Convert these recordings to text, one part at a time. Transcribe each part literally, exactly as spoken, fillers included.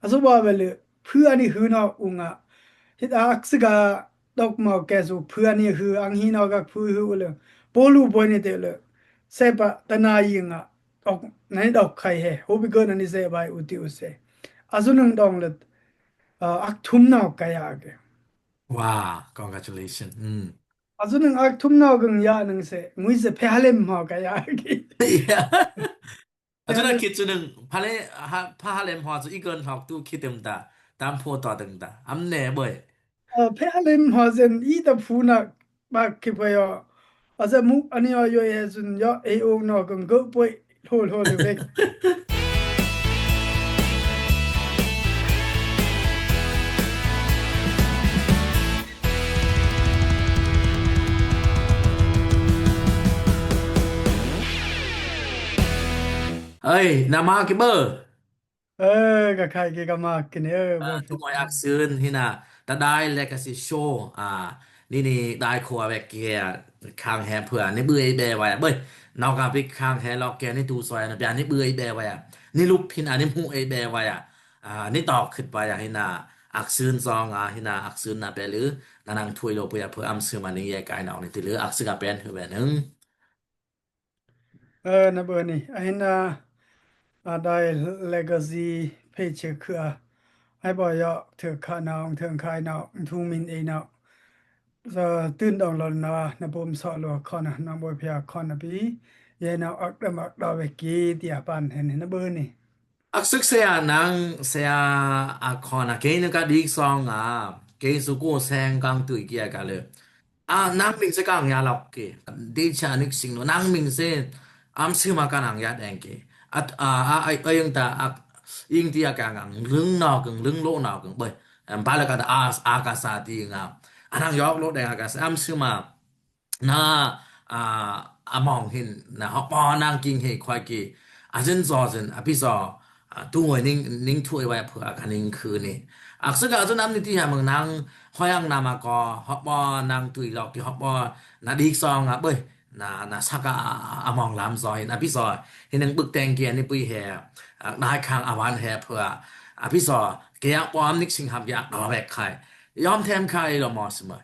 Asu ba bele, phu ani hu no unga. Hit ak siga dok mau ke su phu ani hu, ang hi no gak phu hu le. Polu boy ni te le. Sepa tana yinga. Dok, nani dok khai he. Hobi go nani se bai uti use. Asu nung dong le. Ah, ak thum no kaya ke. Wow, congratulations. Mm. Asu nung ak thum no gung ya nung se. Ngui se phe halem mau kaya ke. Yeah. Asu na kit su nung, phale, ha, pha halem ho su igon hok tu kit em ta, tam pho to teng ta. Am ne boy. Ơ, phe halem ho sen i ta phu na bak ki pha yo. Asu mu, ani yo yo e sun yo, e o no gung go boy, lo lo le bek. Ơi, na ma ki bơ. Ơ, ka khai ki ka ma ki ne, ơ, ơ, bo tu ngoi ak sưn, hina, ta dai legacy show, a, ni ni dai khua wek ki he, khang he phua, ni bưi be wa ya, bơi, nau ka pi khang he lok ke, ni tu soi, na pia, ni bưi be wa ya, ni lup hina, ni mu e be wa ya, a, ni tok khit wa ya, hina, ak sưn song, a, hina, ak sưn na pe lư, na nang thui lo phua, phua am sưn ma ni ye kai nau ni ti lư, ak sưn ka pen hu be nung. Ơ, na bơ ni, a hin a, a dai legacy phe che khua. Ai bo yo, thơ kha nau, thơ khai nau, thu min e nau. Sa tun dong lo na, na bom so lo khon na, na bo phia khon na pi. Ye nau ak dam ak da we ki tia pan hen, na bơ ni. Ak sük sia nang sia a khon a kei nu ka dik song a, kei su ku seng kang tui kia ka le. A, nang ming se kang ya lok ke. Di cha nik sing no, nang ming se am sima ka nang ya deng ke. At, a, a, a, a, yung ta, a, ing ti a kang ang, lưng no kang, lưng lo no kang, bơi. Em, ba la ka ta a, a ka sa ti nga. A nang yok lo deng a ka sa, am sima. Na, a, a mong hin, na hok po nang king he khoi ke. A zin zo zin, a pi zo. A, tu ngoi ning, ning thui wai phua ka ning khu ni. Ak sük a zun am ni ti ha mung nang hoi ang nama ko, hok mo nang tui lok ki hok mo na dik song a bơi. Na, na sak a, a, a mong lam zoi, na pi zoi. Hi nang buk teng kia ni pui he. A, nai khang a wan he phua. A pi zoi. Kia po am nik sing hap kia a wek khai. Yom them khai lo mo sima.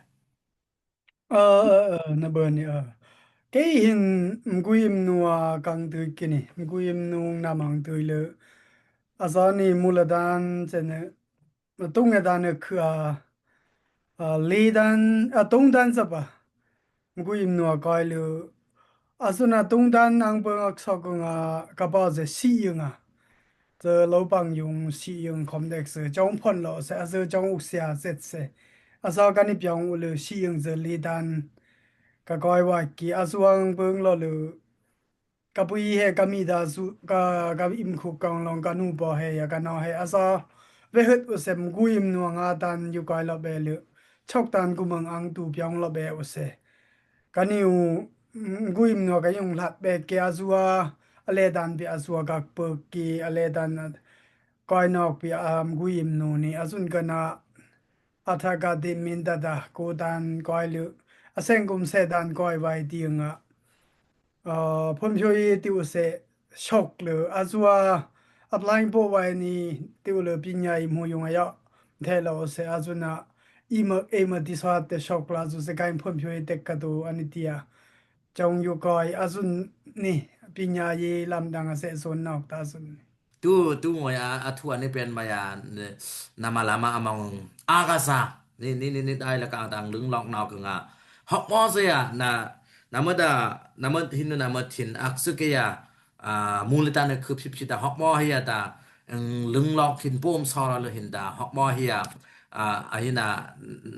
Ơ, ơ, ơ, na bơ ni, ơ. Kei hin mgui mnua kang tui kini, mgui mnung na mang tui lơ. A zani mula dan chene, a tung e dan e khua, a, li dan, a tung dan sapa. Mgui mnua koi lơ. A suna tung dan ang pơ ngak sok nga, ka pa ze si yunga. Zơ lo pang yung si yung khom dek se, chong phon lo se, a zơ chong uk sia zet se. A sa ka ni piang u lơ si yung zơ li dan. Ka koi wa ki, a suang pung lo lơ. Ka pui he ka mi da su, ka, ka im khuk kong long ka nu po he ya ka no he. A sa ve hut u sem gui im nuang a tan yu koi lo be lơ. Chok tan ku meng ang tu piang lo be u se. Ka niu, mm, mgui mnua ka yung lat be ke a zua, a le dan pi a zua gak pek ki, a le dan a koi nok pi a mgui mnu ni, a zun ka na, a tha ka di min da da, ku dan koi lu, a seng kum se dan koi wai di nga. A, phun phiu i tiu se, shok le, a zua, a blang po wai ni, tiu le pinya i mu yung a ya, the lo se, a zuna, i ma, e ma di sa te shok la zu se kain phun phiu i tek ka tu, ani tia. Chong yu koi, a zun ni, pinya i lam dang a se zun nok ta zun ni. Tu, tu ngoi a, a thu ani pen ma ya, ne, nama lama among, a ka sa, ni, ni, ni, ni, dai la ka dang lung lok nok nga. Hok mo se ya, na, nama da, nama hin, nama thin, ak su ke ya, a, mu le ta ne khup sip sip ta hok mo hi ya ta, ng lung lok hin pom so la le hin ta hok mo hi ya, a, a hi na,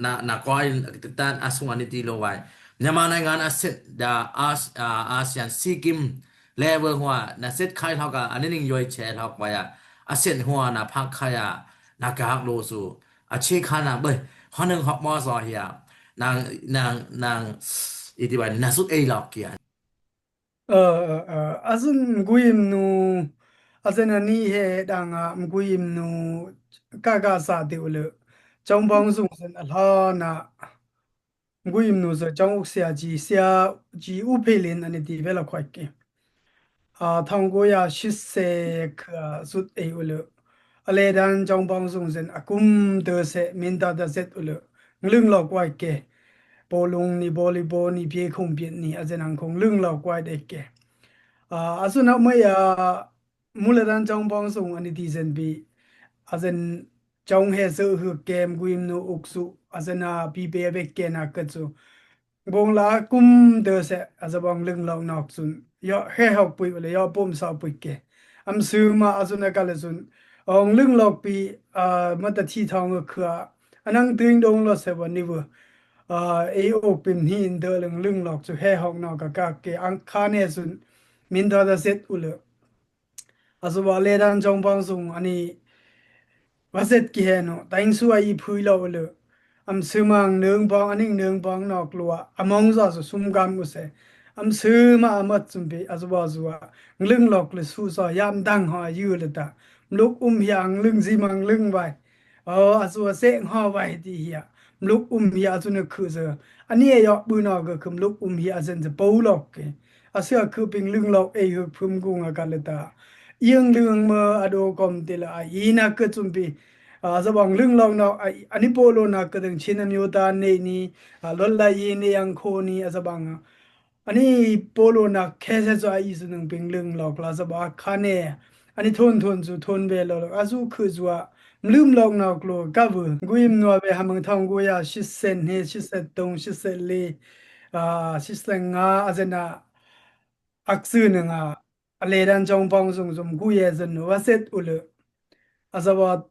na, na koi tan a sung ani ti lo wai. Nyama nai ngan a set da as, a, ASEAN SEA Games level hua, na set khai lok a, ani ning yoi che lok wai a. A set hua na phak khai a, na gak lo su. A che kha na, bơi, hua nung hok mo so hi ya. Nang, nang, nang, iti wai, na suk ei lok kia. Ơ, ơ, ơ, a zun mgui mnu, a zun ani he dang a mgui mnu, ka ka sa tiu le. Chong bong zung zun a la na, mgui mnu zun chong uk sia ji, sia ji u pe lin ani ti ve la khoi ke. A, thong go ya shit se ka zut ei u le. a le dan jong bang sung zen a kum te se min ta da zet u le. Ng lung lok wai ke. Polung ni boli bo ni pie khung pien ni a zen ang khung lung lok wai de ke. A, a sun a mai a mu le dan jong bang sung ani ti zen bi. A zen jong he se hu kem guim nu uk su. A zen a pi pe a bek ke na ke su. Bong la kum de se a za bang lung lok nok sun. Yo he hok pui le yo pum sa pui ke. Am su ma a sun a ka le sun. Ong lung lok pi a ma ta thi thong a khua. A nang tuing dong lo se wa ni wu. A e ok pim hi in de lung lung lok su he hok nok ka ka ke ang kha ne sun. Min da da zet u le. A su wa le dan jong bang sung ani wa zet ki he no. Taing su a i phui lo le. Am su mang nung bang aning nung bang nok lua. A mong za su sum gam u se. Am su ma a mat sum pi a su wa su wa. Ng lung lok le su sa yam dang ha yu le ta. Mluk um hi ang lung zi mang lung wai. O, a su a se ngha wai ti hia. Mluk um hia a su ne khu se. Ani e yo bu no ge khu mluk um hia a sen se po lok ke. A su a khu ping lung lok e hu phum gung a ka le ta. Iang lung ma a do kom ti la a i na ke chum pi. A za bang lung lok no a ani po lo na ke deng chin am yo ta ne ni. A lol la i ne yang kho ni a za bang a. Ani polo na khe se zo a i su nung ping lung lok la za ba kha ne. Ani thon thon su thon be lo lok. A su khu zu a. Mlum lok nok lo ka vu. Guim nua be ha mang thong gu ya shi sen he, shi sen tong, shi sen li. A, shi sen nga a zen a. Ak su nung a. A le dan jong pong sung sum gu ye zen nu. Wa zet u le. A za ba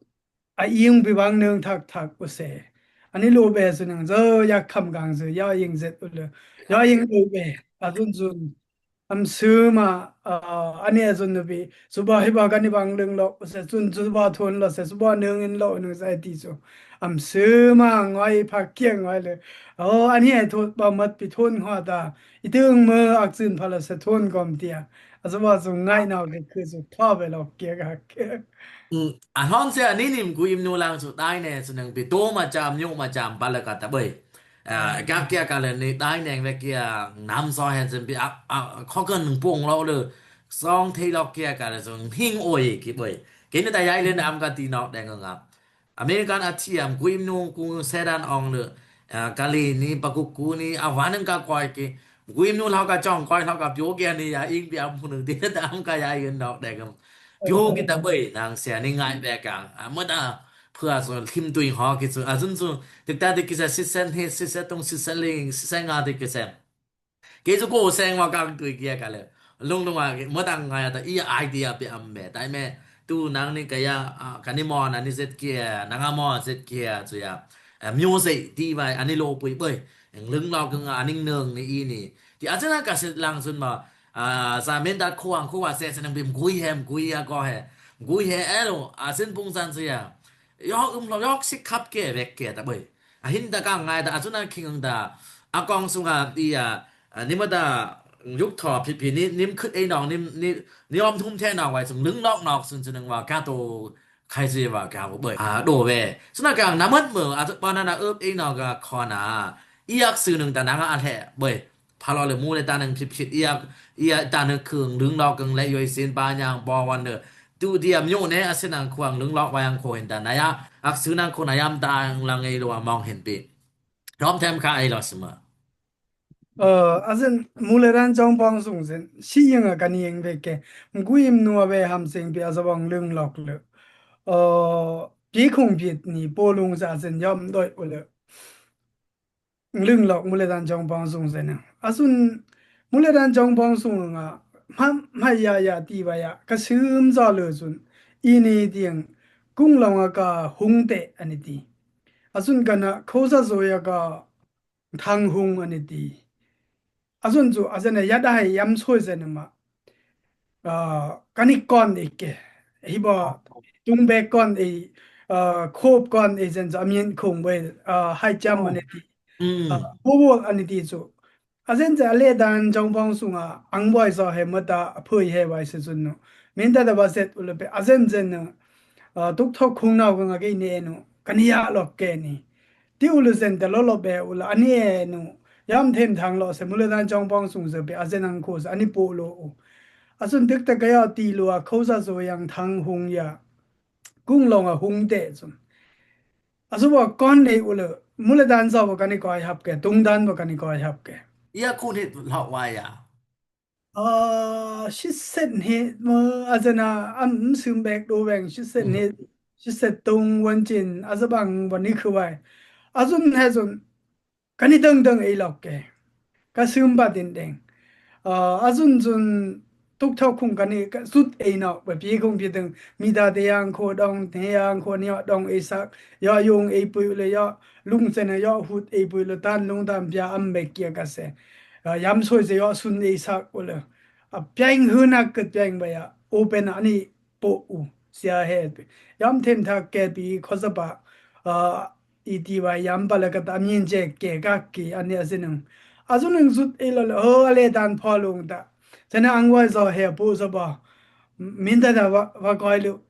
a ing bi bang nung thak thak u se. Ani lo be su nung zo ya kham gang su ya ing zet u le. Ya ing lo be. A zun zun. Am su ma, a, ani a zun nu bi. Su ba hi ba ka ni bang lung lok u se. Zun su ba thon lo se. Su ba nung in lo nung sa ti su. Am su ma ngoi pha kiang ngoi le. O, ani a thot ba mat pi thon ngoi ta. I tung me ak zun pha lo se thon kom tia. A su ba su ngai nau ke ke su tha be lok kia ka ke. Mm, a hon se ani nim gu im nu lang su tai ne su nang bi to ma cham nyu ma cham ba la ka ta boi. A, gak kia ka le ni tai neng ve kia nam so hen sen bi a, a, kho kan nung pung lo le. Song thei lok kia ka le su hing oi ki boi. Ke ni ta yai le nam ka ti nok deng nga. American a thiam gu im nu ku sedan ong le. A, ka li ni pa ku ku ni a wa nang ka koi ki. Gu im nu lau ka chong koi lau ka pyo kia ni ya ing bi am hu nung ti ta am ka yai yen nok deng. Pyo ki ta boi nang sia ni ngai be kang. A, mut a phua su thim tui ho ki su. A, zun su tik ta tik ki sa sit sen he, sit sen tong, sit sen ling, sit sen nga tik ki sen. Ke su ko seng wa kang tui kia ka le. Lung lung a, mut a ngai ta i idea pe am be. Tai me, tu nang ni ka ya, a, ka ni mo na ni zet kia, nang a mo zet kia, su ya. A, music, ti wai, ani lo pui boi. Eng lung lo keng a, aning nung ni i ni. Ti a zena ka sit lang sun ma, a, sa men dat khuang khu wa se se nang bim gui hem, gui a ko he. Gui he elo, a sin pung san sia. Yok um lo yok sik khap ke vek ke ta boi. A hin ta ka ngai ta, a sun a king ta. A kong sung a ti a, a, ni ma ta yuk tho phi phi ni, nim khut ei nong, nim, ni, ni om thum the nong wai sung lung nok nok sun sun nang wa ka to khai si wa ka boi. A, do ve. Sun a ka na mat mo, a, pa na na up ei nong ka kho na. I ak su nung ta nang a le boi. Pha lo le mu le ta nang phit phit ia, ia ta nang khung lung lok keng le yoi sin pa nyang bo wan de. Tu dia myo ne a sin nang khuang lung lok wa yang kho hin ta na ya. Ak su nang kho na yam ta ang lang ei lo wa mong hin pi. Rom them kha ei lo sima. Ơ, a zen mu le ran jong pong sung zen. Si yang a ka ni yang ve ke. Mgui im nua ve ham sing pi a za bang lung lok le. Ơ, pi khung pi ni po lung za zen yom doi u le. Lung lok mu le dan jong pong sung zen. A sun mu le dan jong pong sung nga. Ma, ma ya ya ti ba ya. Ka sum za le sun. I ni tiang. Kung long a ka hung te ani ti. A sun ka na kho sa zo ya ka thang hung ani ti. A sun zu a zen ya da hai yam soi zen ma. A, ka ni kon ik ke. Hi ba tung be kon e, a, khop kon e zen za mien khong be, a, hai cham ani ti. Mm. A, bo bo ani ti zu. A zen za le dan jong pong sung a, ang boi za he ma ta, a phui he bai se sun no. Min ta da ba set u le pe, a zen zen no. A, tuk thok khung nau ka nga ke ne no. Ka ni ya lok ke ni. Ti u le zen ta lo lo be u le, ani e no. Yam them thang lo se, mu le dan jong pong sung se pe, a zen ang ko se, ani po lo u. A sun tik ta ka ya ti lo a, kho sa so yang thang hung ya. kung long a hung te sun. A su ba kon nei u le, mu le dan sa ba kani koi hap ke, tung dan ba kani koi hap ke. Ia kun hit lok wai a. A, shi set hit mo, a zena, am sum bek do weng, shi set hit, shi set tung wan chin, a za bang wan ni khu wai. A zun he zun, kani dang dang ei lok ke. Ka sum ba din deng. A, a zun zun, tuk thok khung kani, ka zut ei nok, ba pi khung pi dang, mi da de yang kho dong, de yang kho ni dong ei sak, yo yung ei pui le yo, lung chen yo hut ei pui le tan lung dam pia am mek kia ka se. A, yam soi se yo sun ei sak u le. A piang hu nak ke piang ba ya, open ani po u, sia he. Yam them thak ke pi kho sa ba, a, i ti wai yam ba le ka ta min je ke ka ki, ani a sin nung. A zun nung zut ei lo le, ho, a le dan pho lung ta. Chana ang wai zo he pu sa ba. Min ta da wa, wa koi lu.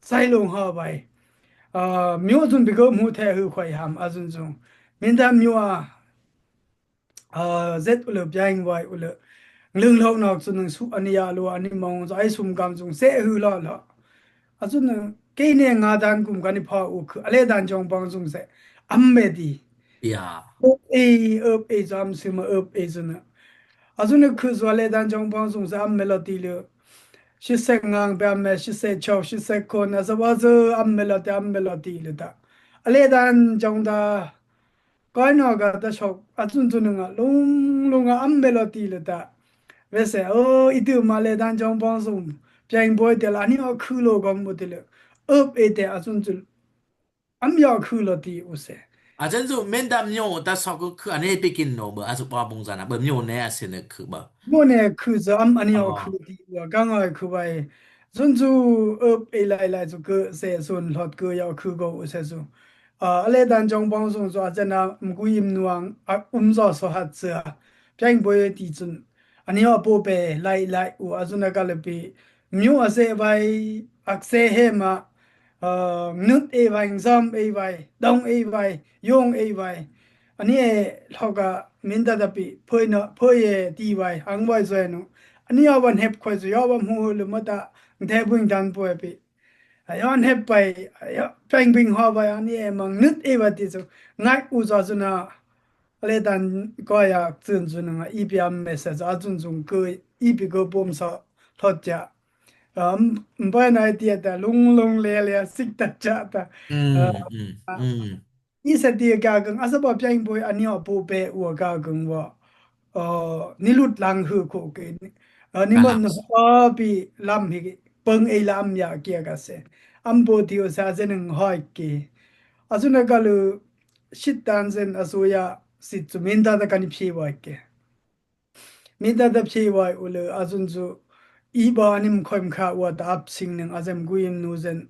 Sai lung ho wai. A, myo zun bi ko mu the hu khoi ham, a zun zun. Min ta myo a. A, zet u le, biang wai u le. Lung lok nok zun nung su ani ya lu, ani mong, zo ai sum kam zung se hu lo lo. A zun nung, kei ne nga dan kum kani pha u khu, a le dan jong bang zung se. Am me di. Ya. Up ei, up ei, zam sum up ei zun nung. A zun nung khu zo a le dan jong bang zung se, am me lo ti le. Shi se ngang be am me, shi se chok, shi se kon, a za wa zo, am me lo ti, am me lo ti le ta. A le dan jong da, Koi no ga ta shok, a zun zun nga, lung lung a am me lo ti le ta. Ve se, o, i tu ma le dan jong bang sum, piang boi te la ni o khu lo gom mo ti le. Up e te a zun zun. Am yo khu lo ti u se. A zun zun men dam nyo ta shok khu ani pe kin no ba, a su pa bung zan a, ba nyo ne a se ne khu ba. Mo ne khu zo am ani o khu ti wa, ka ngoi khu bai. Zun zu up e lai lai zu ke se sun lot ke yo khu go u se zu. A, a le dan jong bang sung zu a zena mgui im nuang a um zo so hat se a. Piang boi ti zun. Ani o po pe lai lai u a zun a ka le pi. Myu a se vai, ak se he ma. A, nut e vai, zam e vai, dong e vai, yong e vai. Ani e lok a min ta ta pi, phoi no, phoi e ti vai, hang vai zoi no. Ani a van hep khoi zu, yo van hu lu ma ta, te buing dan poi pi. A yon hep pai, a yo peng bing ho pai, ani e mang nut e va ti zu. Ngai u za zu na, a le dan koi a zun zu na, i pi am message a zun zung koi, i pi ko pom sa, thot ja. Um, mbai nai ti ta, lung lung le le, sik ta cha ta. Mm, A, mm, a, mm. I sa ti ka keng, a sa ba piang boi, ani o pu pe ua ka keng wa. A, ni lut lang hu ko ke. A, ni Ka mon lam. A pi lam hi, peng e lam ya kia ka se. Am po ti o sa zen ng hoi ke. A su na ka lu, shit dan zen a su ya, sit su min ta ta ka ni phi wa ke. Min ta ta phi wai u le, a zun zu, i ba nim khoim kha wa ta ap sing neng a zem gui im nu zen,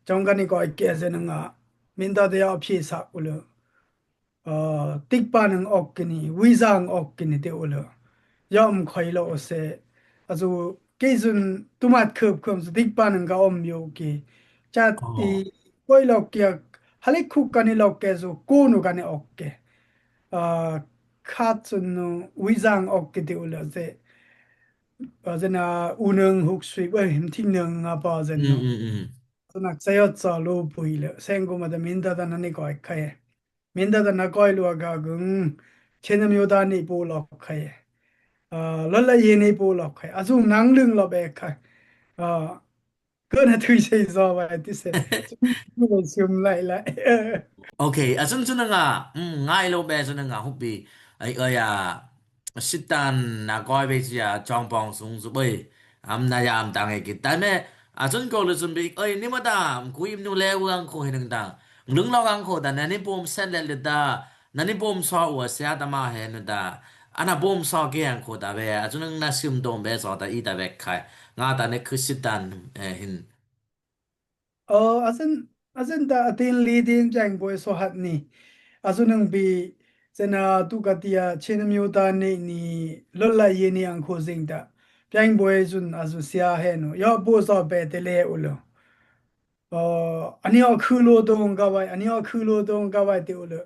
jong ka ni koi ke zen nga, min ta ta ya phi sa u le, a, tik pa neng ok ki ni, wi zang ok ki ni te u le, ya um khoi lo u se, a zu, ke zun, tu mat khup khum zu, tik pa neng ka om yo ki, cha ti, Oh. koi lo kia, halik khuk ka ni lo ke zu, ku nu ka ni ok ke. A, khat zun nu, wi zang ok ki ti u le ze. A, zen a, u neng huk sui, bai, him ting neng a pa zen Mm, nu. mm, mm. Zun ak sa yot sa lo pui le, seng ku ma ta min ta ta na ni koi khai. Min ta ta na koi lu a ga gung, chen am yo ta ni pu lo khai. A, lo la ye ni pu lo khai. A zung nang lung lo be khai. A, Kena thui sei zo wai ti se. Sum lai lai. Okay, a sun sun nga, mm, ngai lo be sun nga hupi. Ai, ai, a, sitan na koi be sia chong pong sung su boi. Am na ya am tang e kit. Tai me, a sun ko le sun bi, ai, ni ma ta, am kui im nu le wang ko hin tang. Lung lo wang ko ta, na ni pom sen le le ta. Na ni bom so ua sia ta ma he nu ta. Ana bom so ke ang ko ta ve. A chu nang na sim dom ve so ta i ta ve khai. Nga ta ne khu sitan, eh, hin. O, a sen, a sen ta a tin li tin chang boi so hat ni. A chu nang bi, sen a tu ka tia, chen mi u ta ni ni, lo la ye ni ang ko zing ta. Piang boi sun, a chu sia he nu. Yo bo so be te le u lo. Ɔ, ani ɔ khu lo dong ka wai, ani ɔ khu lo dong ka wai te u le.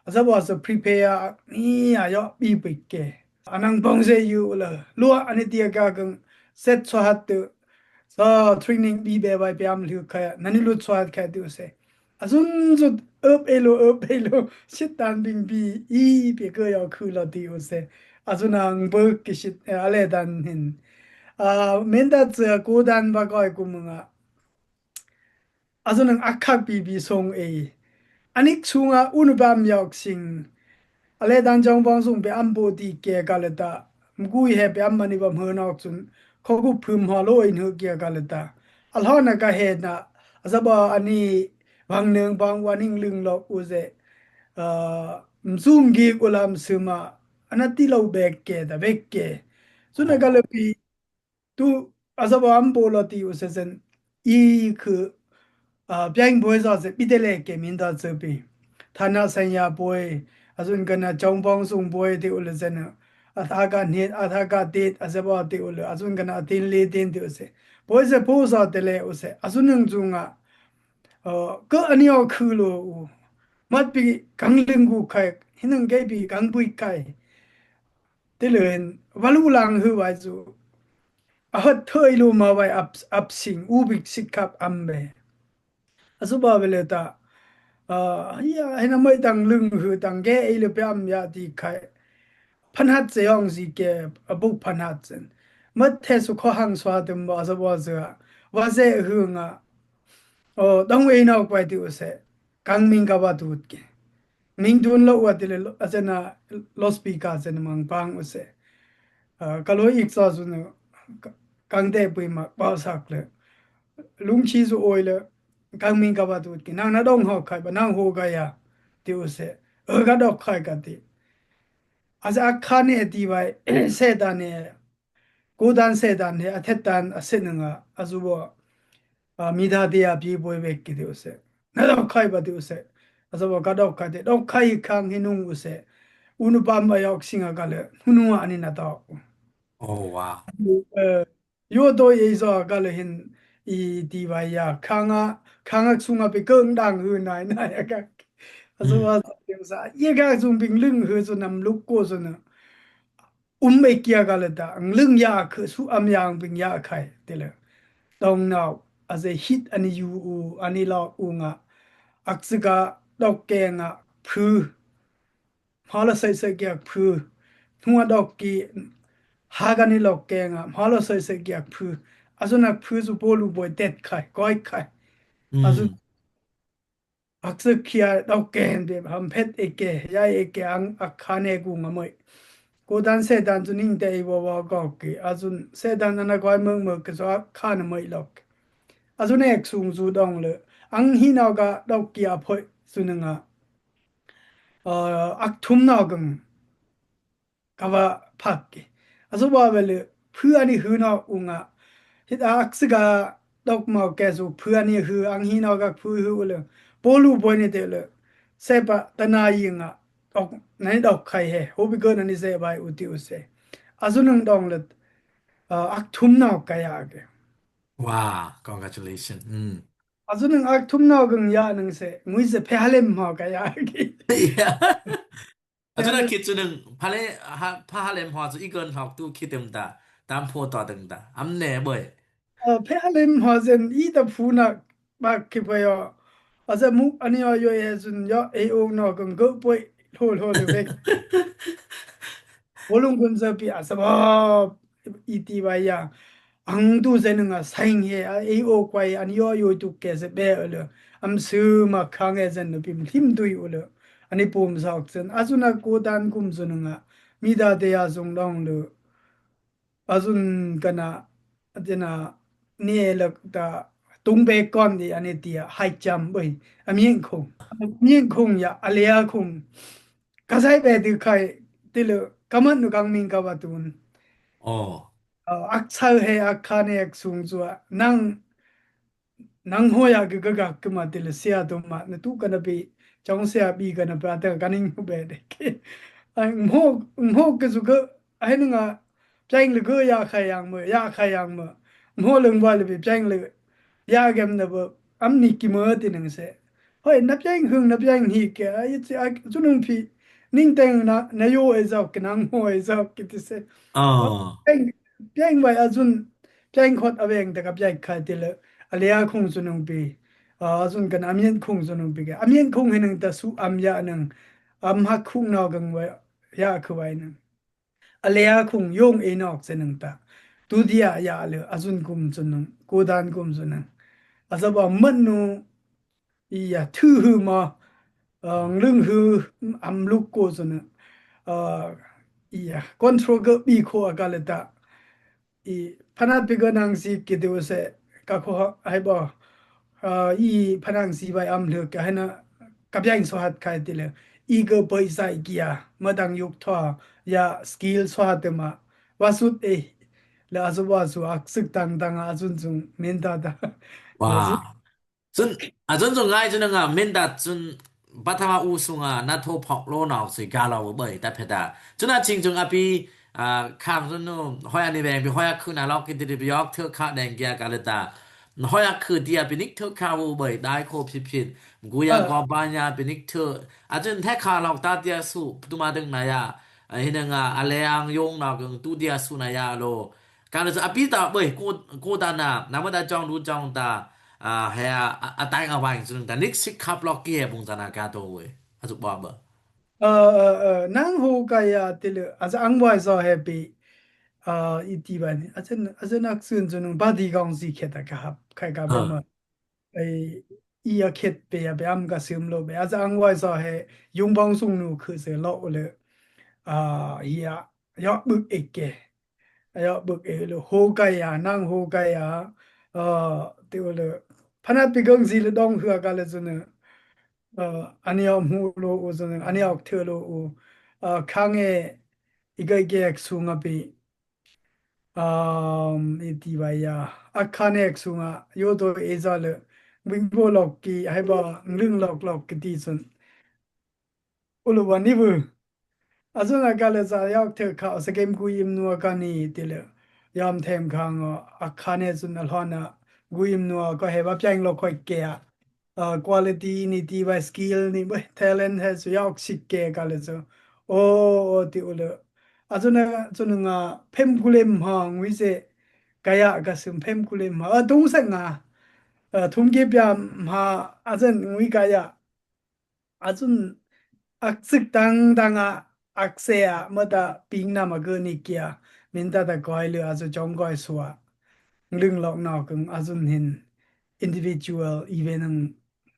A sa wa sa prepare a ni a yɔ bi pik ke. A nang bong se yu u le. Lua ani tia ka keng set so hat te. ta training bi be bai pe am lhu kha, nani lut chwa kha ti u se. Azun zut up elo, up elo, sit dan bing bi, i pe ke yau khu lo ti u se. Azun ang bek ki sit, eh, ale dan hin. A, men da ze ko dan ba koi ku mung a. Azun ang akhak bi bi song e. Anik sunga unu bam yok sing. Ale dan jong bong sung pe am bo ti ke ka le ta. Mgui he pe am mani bam he nok sun. Ko gu phum ho lo in he ke ka le ta. Alhon na ka he na. Azaba ani wang neng bang waning ling lok u ze. A, msum gi ulam suma. Ana ti lo bek ke da bek ke. Sun na ka le pi tu, azaba am bo lo ti u se zen, i khu, a, piang boi za se, pi te le ke min da ze pi. Thana sanya boi, azun kana chong bong sung boi ti u le zen, a tha ka nit, a tha ka tit, azaba ti u le, azun kana tin li tin ti u se. Boi se po za te le u se, azun nung zung a, a, ke ani o khu lo u. Mat pi kang ling gu khai, hinang ke pi kang bui khai. Ti le hin, valu lang hu wai zu. A hot thoi lu ma wai ap, ap sing, u bik sik kap am be. A su ba be le ta. A, ya, hina mai tang lung hu tang ge ei le pe am ya ti khai. Phan hat ze yong zi ke, a buk phan hat zen. Mat the su kho hang swa tum ba sa ba ze. Wa ze hu nga. O, dong ei nok pai ti u se. Kang ming ka ba tut ke. Ming dun lo wa ti le lo, a zena lo speaker zena mang pang u se. A, ka lo ik sa su ne, ka-, kang te pui ma, ba sak le. Lung chi su oi le, kang ming ka ba tut ke. Nang na dong ho khai ba, nang ho ga ya, ti u se. E ka dok khai ka ti. A ze a kha ne ti bai, se da ne. Ko dan se dan he, a thet dan a se nung a, a zu bo, a, mi da de a pi boi bek ki de u se. Na dok khai ba de u se. A zu bo ka dok khai de, dok khai khang hi nung u se. Unu bam a yok sing a ka le, hunu a ani na dok. Oh, wow. Eh, yo doi ei zo a ka le hin i ti bai ya, khang a, khang a sung a pi keng dang hu nai nai a ka. A zu bo a sa, ye ka sung bing lung hu zu nam luk ko zu na. Um e kia ka le ta, ang lung ya khe su am yang bing ya khai, ti le. Tong nau, a ze hit ani yu u, ani lok u nga. Ak zi ka dok ke nga phu. Mha lo sai sai kia phu. Hnua dok ki, ha ka ni lok ke nga, mha lo sai sai kia phu. A zu na phu zu po lu boi tet khai, koi khai. A zu Ak zi kia dok ke hen de, ham phet e ke, ya e ke ang ak kha ne gu nga moi. Ko dan se dan zu ning te i wa wa gok ki, a zun se dan ana goi meng meng ke zo ak kha na moi lok. A zun ek sung zu dong le, ang hi nau ka dok ki a phoi zu nung a. A, ak thum nau keng. Ka wa phak ke. A zu wa we le, phu ani hu nau u nga. Hit a ak zi ka dok mau ke zu phu ani hu, ang hi nau ka phu hu le. Po lu boi ni te le. Se pa ta na yi nga. Dok, na ni dok khai he. Ho bi go na ni se bai u ti u se. A zu nung dong le, a, ak thum nau ka ya ke. Wow, congratulations. Mm. A zu nung ak thum nau keng ya nung se. Ngui se phe ha lem mau ka ya ke. Yeah. A chu na khit chu nung, pha le, ha, pha ha lem haw chu i gon hok tu khit tem ta, tam pho to teng ta. Am ne boi. Ơ, phe ha lem haw zen i ta phu na bak ki pa yo. A za mu ani yo yo e zun yo e o no kong go boi. Lo lo le bek. Wo lung gun za pi a sa ba. I ti ba ya. Ang tu zen nga saing he, a, ei o kwai, an yo yo tu ke se be o le. Am su ma khang e zen no pim hlim tui o le. Ani pum sa ok zen. A zun a ko dan kum zun nga. Mi da de a zung dong le. A zun kana, a zena, ni e le ta, tung be kon di ani ti a, hai cham boi. A ming khung. A ming khung ya, a le a khung. Ka sai be di khai, ti le, ka man nu kang ming ka ba tun. Oh. Ơ, ak sau he, ak kha ne, ak sung zua. Nang, nang ho ya ke ga ga ke ma te le sia to ma, na tu ka na pi, chong sia pi ka na pa ta ka ning hu be de ke. Ai, mho, mho ke zu ke, ai nung a, piang le ke ya khai yang mo, ya khai yang mo. Mho leng ba le pi, piang le, ya gem na ba, am ni ki mo ti nang se. Hoi, na piang hung, na piang hi ke, ai, ti, ai, zu nung pi, ning teng na, na yo e zau ke, nang ho e zau ke ti se. Ah. Piang, piang bai a zun, Teng khot a veng ta ka piai khai ti le, a lea khung su nung pi, a, a zun kan a mien khung su nung pi ke. A mien khung he nung ta su am ya nung, am hak khung nau gang wa ya khu wai nung. A lea khung yong e nok se nung ta. Tu dia ya le, a zun kum su nung, ku dan kum su nung. A za ba man nu, iya, thu hü ma, uh, lung hü am luk ko zun, uh, iya, control ge bi ko a ka le ta. I, phanat pi ge nang si ki de se, ka ko ha, hai ba, uh, i phanang si bai am luk ka hai na, ka biang so hat kai ti le. I ge bai sai kia, ma dang yuk tho, ya, skill so hat ma. Wa sut e, le a zu wa zu ak sik tang tang a zun zung min ta ta. Wa. Zun, a zun zun ngai zun nga min dat zun pathama u sunga na tho phok lo nau si ga lo bai ta phe ta. Zun a ching zun a pi, a, khang zun nu hoi ani veng pi hoi a khu na lok ki ti di pi yok thok kha deng kia ka le ta. Hoi a khu ti a pi nik thok kha wu bai dai ko phit phit. Gu ya Ơ. Go ba nya pi nik thok. A zun the kha lok ta ti a su tu ma deng na ya. A, hi na nga a le ang yong na keng tu ti a su na ya lo. Ka le zun a pi ta bai ko, ko ta na, na ma ta jong du jong ta, a, he a, a, a tai a wang zun ta nik sik khap lok ki he bung ta na ka to we. A zuk ba ba. Ơ, ơ, ơ, nang ho ka ya ti le, a za ang wai zo he pi, a, i ti ba ni. A zan, a zan ak sun zun ba di gong si khe ta ka hap, khai ka ba Ơ. Ma. Ai, i a khet pe ya pe am ka sim lo pe. A za ang wai zo he, yung bong sung nu khu se lo le. A, ya, ya buk ek ke. Aya buk e le ho kai ya, nang ho kai ya, a, ti o le. Phanat pi gong zi le dong hua ka le zun ne. A, ani a mu lo o zun ne, ani a thö lo o. A, khang e, i kai ke ek sung a pi. Um, i ti ba ya. A khan ek sung a, yo to e za le. Wing bo lok ki, hai ba, ngling lok lok ki ti zun. Ulu wa ni bu. A zun a ka le za yak thek kha, sa game gu im nua ka ni ti le. Yam them kha ngo, a kha ne zun a lhon a, gu im nua ko he ba piang lo khoi ke a. A, quality ni ti ba skill ni ba talent he su yak sik ke ka le zu. O, o ti u le. A zun a, zun nga phem gu lem ha ngui se, ka ya ka sum phem gu lem ha. A, tung sa nga. A, thum ke piam ha, a zun ngui ka ya. A zun ak sik tang tang a, ak se a, ma ta ping na ma ge ni kia, min ta ta koi le a zu jong koi sua. Ngling lok nau keng a zun hin individual event ang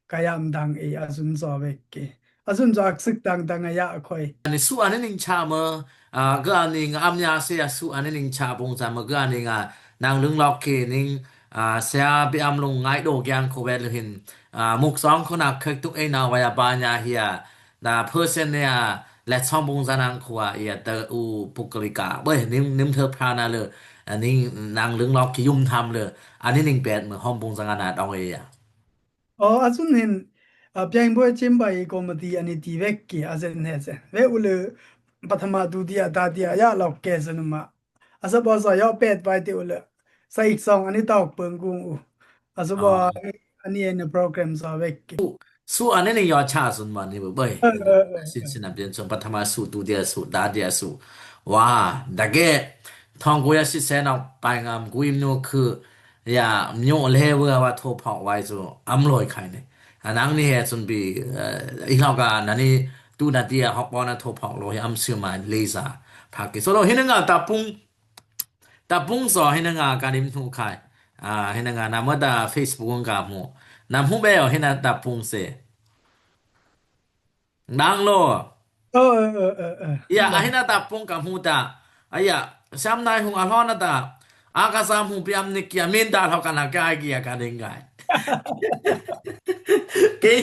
kayam dang e a zun zo vek ke. A zun zo ak sik tang tang a ya koi. Ani su ani ning cha ma, a, ge ani nga am ya se a su ani ning cha bung cha ma ge ani nga nang lung lok ke ning, a, sia bi am lung ngai do giang ko vet lu hin, a, muk song ko nak khek tuk e na wa ya ba nya hia. Na person ne a, let song bung za nang ko a, ia ta u pukalika. Boi, nim, nim thơ phra na le, a, ning nang lung lok ki yum tham le, a, ni ning bet me hom bung za nga na dong e ya. O, a zun hin, a, piang boi chim bai committee ani ti vek ki, a zen he se. Ve u le, pathama tu ti a ta ti a ya lok ke se nu ma. A sa bo sa yo pet bai ti u le. Sa ik song ani tok pung kung u. A sa bo Aa. ani en program sa vek ki. Su, su ani ning yo cha sun ma ni bu bai. Ơ, ơ, ơ, Sin ơ. sin a bien sun pathama su tu dia su da dia su. Wa, da ge. Thong ku ya si sen au pai ngam ku im nu khu. Ya, myo le wa wa tho phok wai su. Am loi khai ne. A nang ni he sun bi, ơ, i lau ka na ni tu na dia hok bo na tho phok lo he am su ma le sa. Phak ki. So lo hin nga ta pung. Ta pung so hin nga ka nim thu khai. A, hin nga na ma ta Facebook ka mu. Na mu be o hin ta pung se. Dang lo. Ơ, ơ, ơ, ơ, ơ. Ya, a hin ta pung ka mu ta. A ya, sam nai hung a lo na ta. A ka sam hung piam ni kia min ta lo ka na ka kia ka ding gai. Ke,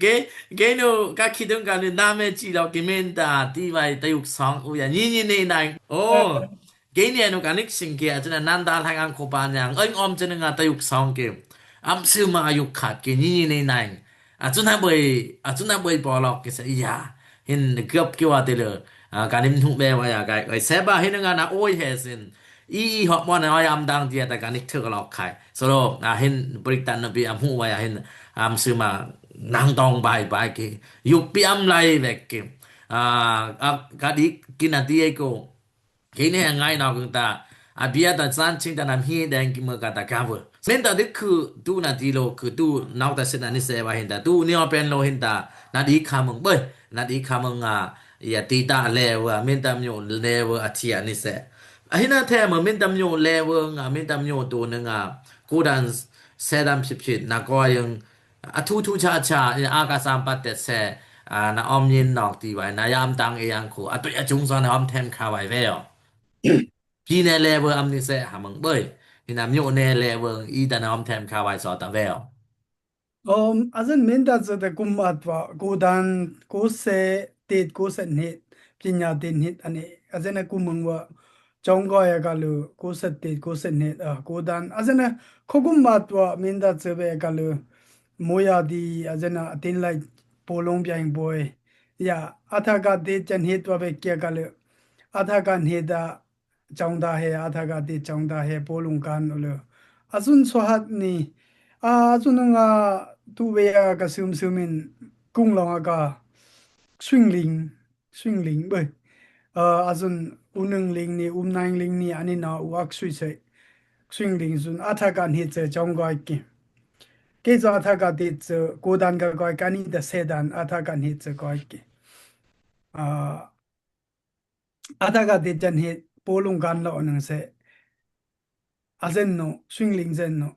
ke, ke nu ka khidung ka ni na me chi lo ki min ta ti bai ta yuk song u ya ni ni ni nai. O. Ơ, ơ. Kei ni anu ka nik sing ke a chun a nan da lang ang ko pa nyang. Eng om chun nga ta yuk song ke. Am su ma a yuk khat ke ni ni nei nang. A chun ha boi, a chun ha boi bo lok ke sa iya. Hin gap ke wa te le. A ka nim hu be wa ya kai. Oi se ba hin nga na oi he sin. I i hok mo na oi am dang dia ta ka nik thuk lok khai. So lo, a hin brik tan na bi am hu wa ya hin. Am su ma nang dong bai bai ke. Yuk pi am lai vek ke. A, a ka di kin a di e ko. Kei ne ngai nau keng ta, A bia ta zan ching ta nam hi deng ki mơ ka ta ka vơ. Min ta dik khư tu na ti lo khư tu nau ta sit na ni se wa hin ta. Tu ni o pen lo hin ta. Na di kha mung bơi. Na di kha mung a. Ya ti ta le vơ. Min ta myo le vơ a ti a ni se. A hin na the mơ min ta myo le vơ nga. Min ta myo tu ni nga. Ku dan se dan phit phit. Na ko yang. A thu thu cha cha. Ya a ka sam pat tet se. A na om yin nok ti wai. Na yam tang e yang khu. A tu ya chung son na om them kha wai ve yo. Pi ne le vơ am ni se ha mung bơi. Hin am nyo ne le vơ i ta na om them kha wai so ta ve. Om, a zan min ta zơ ta kum at wa, ku dan, ku se, tet, ku se nit, pinya tet nit, ani, a zan a kum mung wa, chong goi a ka lu, ku se tet, ku se nit, a, ku dan, a zan a, ko kum at wa, min ta zơ ve ka lu, mo ya di, a zan a, tin lai, po long piang boi, ya, a tha ka tet chan hit wa ve kia ka lu, a tha ka nit a, chong da he, a tha ka ti chong da he, po lung kan u le. A sun so hat ni, a sun nga tu ve a ka sum sum in, kung long a ka, swing ling, swing ling bơi. A, a sun u nung ling ni, um nang ling ni, ani na u ak sui se, swing ling sun, a tha ka ni che chong goi ki. Ke zo a tha ka ti che, ko dan ka goi ka ni da se dan, a tha ka ni che goi ki. A, a tha ka ti chan hi, po lung kan lo nung se. A zen no, swing ling zen no.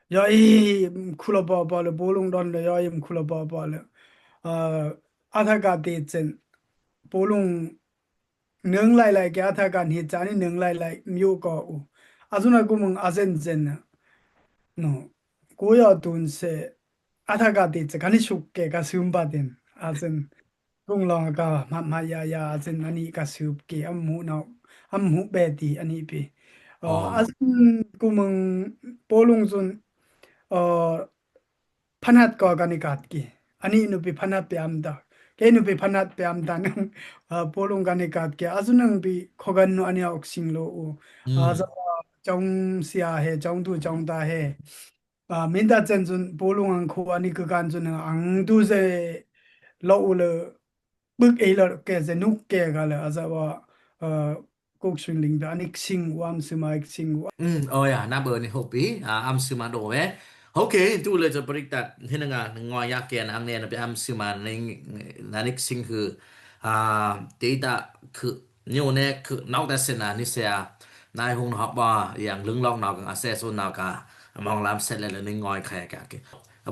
Yo i, mm, khu lo pa pa le, po lung don le, yo i, mm, khu lo pa pa le. A, a tha ka ti chen. Po lung nung lai lai ke a tha ka ni chan ni nung lai lai, myo ko u. A zun a ku mung a zen zen na. No. Ko yo tun se. A tha ka ti che, ka ni suk ke, ka sum pa tin. A zen. Kung long ka ma, ma ya ya, a zin ani ka sup ki, am mu nau, am mu be ti ani pi. O, Oh. a zin ku mung po lung zun, o, phanat ko ka ni kat ki. Ani nu pi phanat pi am da. Ke nu pi phanat pi am da nang, a, po lung ka ni kat ki. A zun nang pi khogan nu ani ok sing lo u. A Mm. za chong sia he, chong tu chong ta he. A, min ta chen zun po lung ang khu ani ka kan zun ang tu ze lo u le buk ei lo ke ze nuk ke ga le a za wa, a, kuk swing ling da ani ksing wa am sima ksing wa. Mm, oh ya, na bơ ni hopi, a, am sima do we. Okay, tu le zo break ta, hin nga ngoi ya ke na ang ne na pe am sima ni, na ni ksing hu. A, te ta khu Nyu ne khu nau ta sena ni se a. Nai hung hok ba yang lung long nau kang a se su nau ka. Mong lam se le le ni ngoi khe ka ki.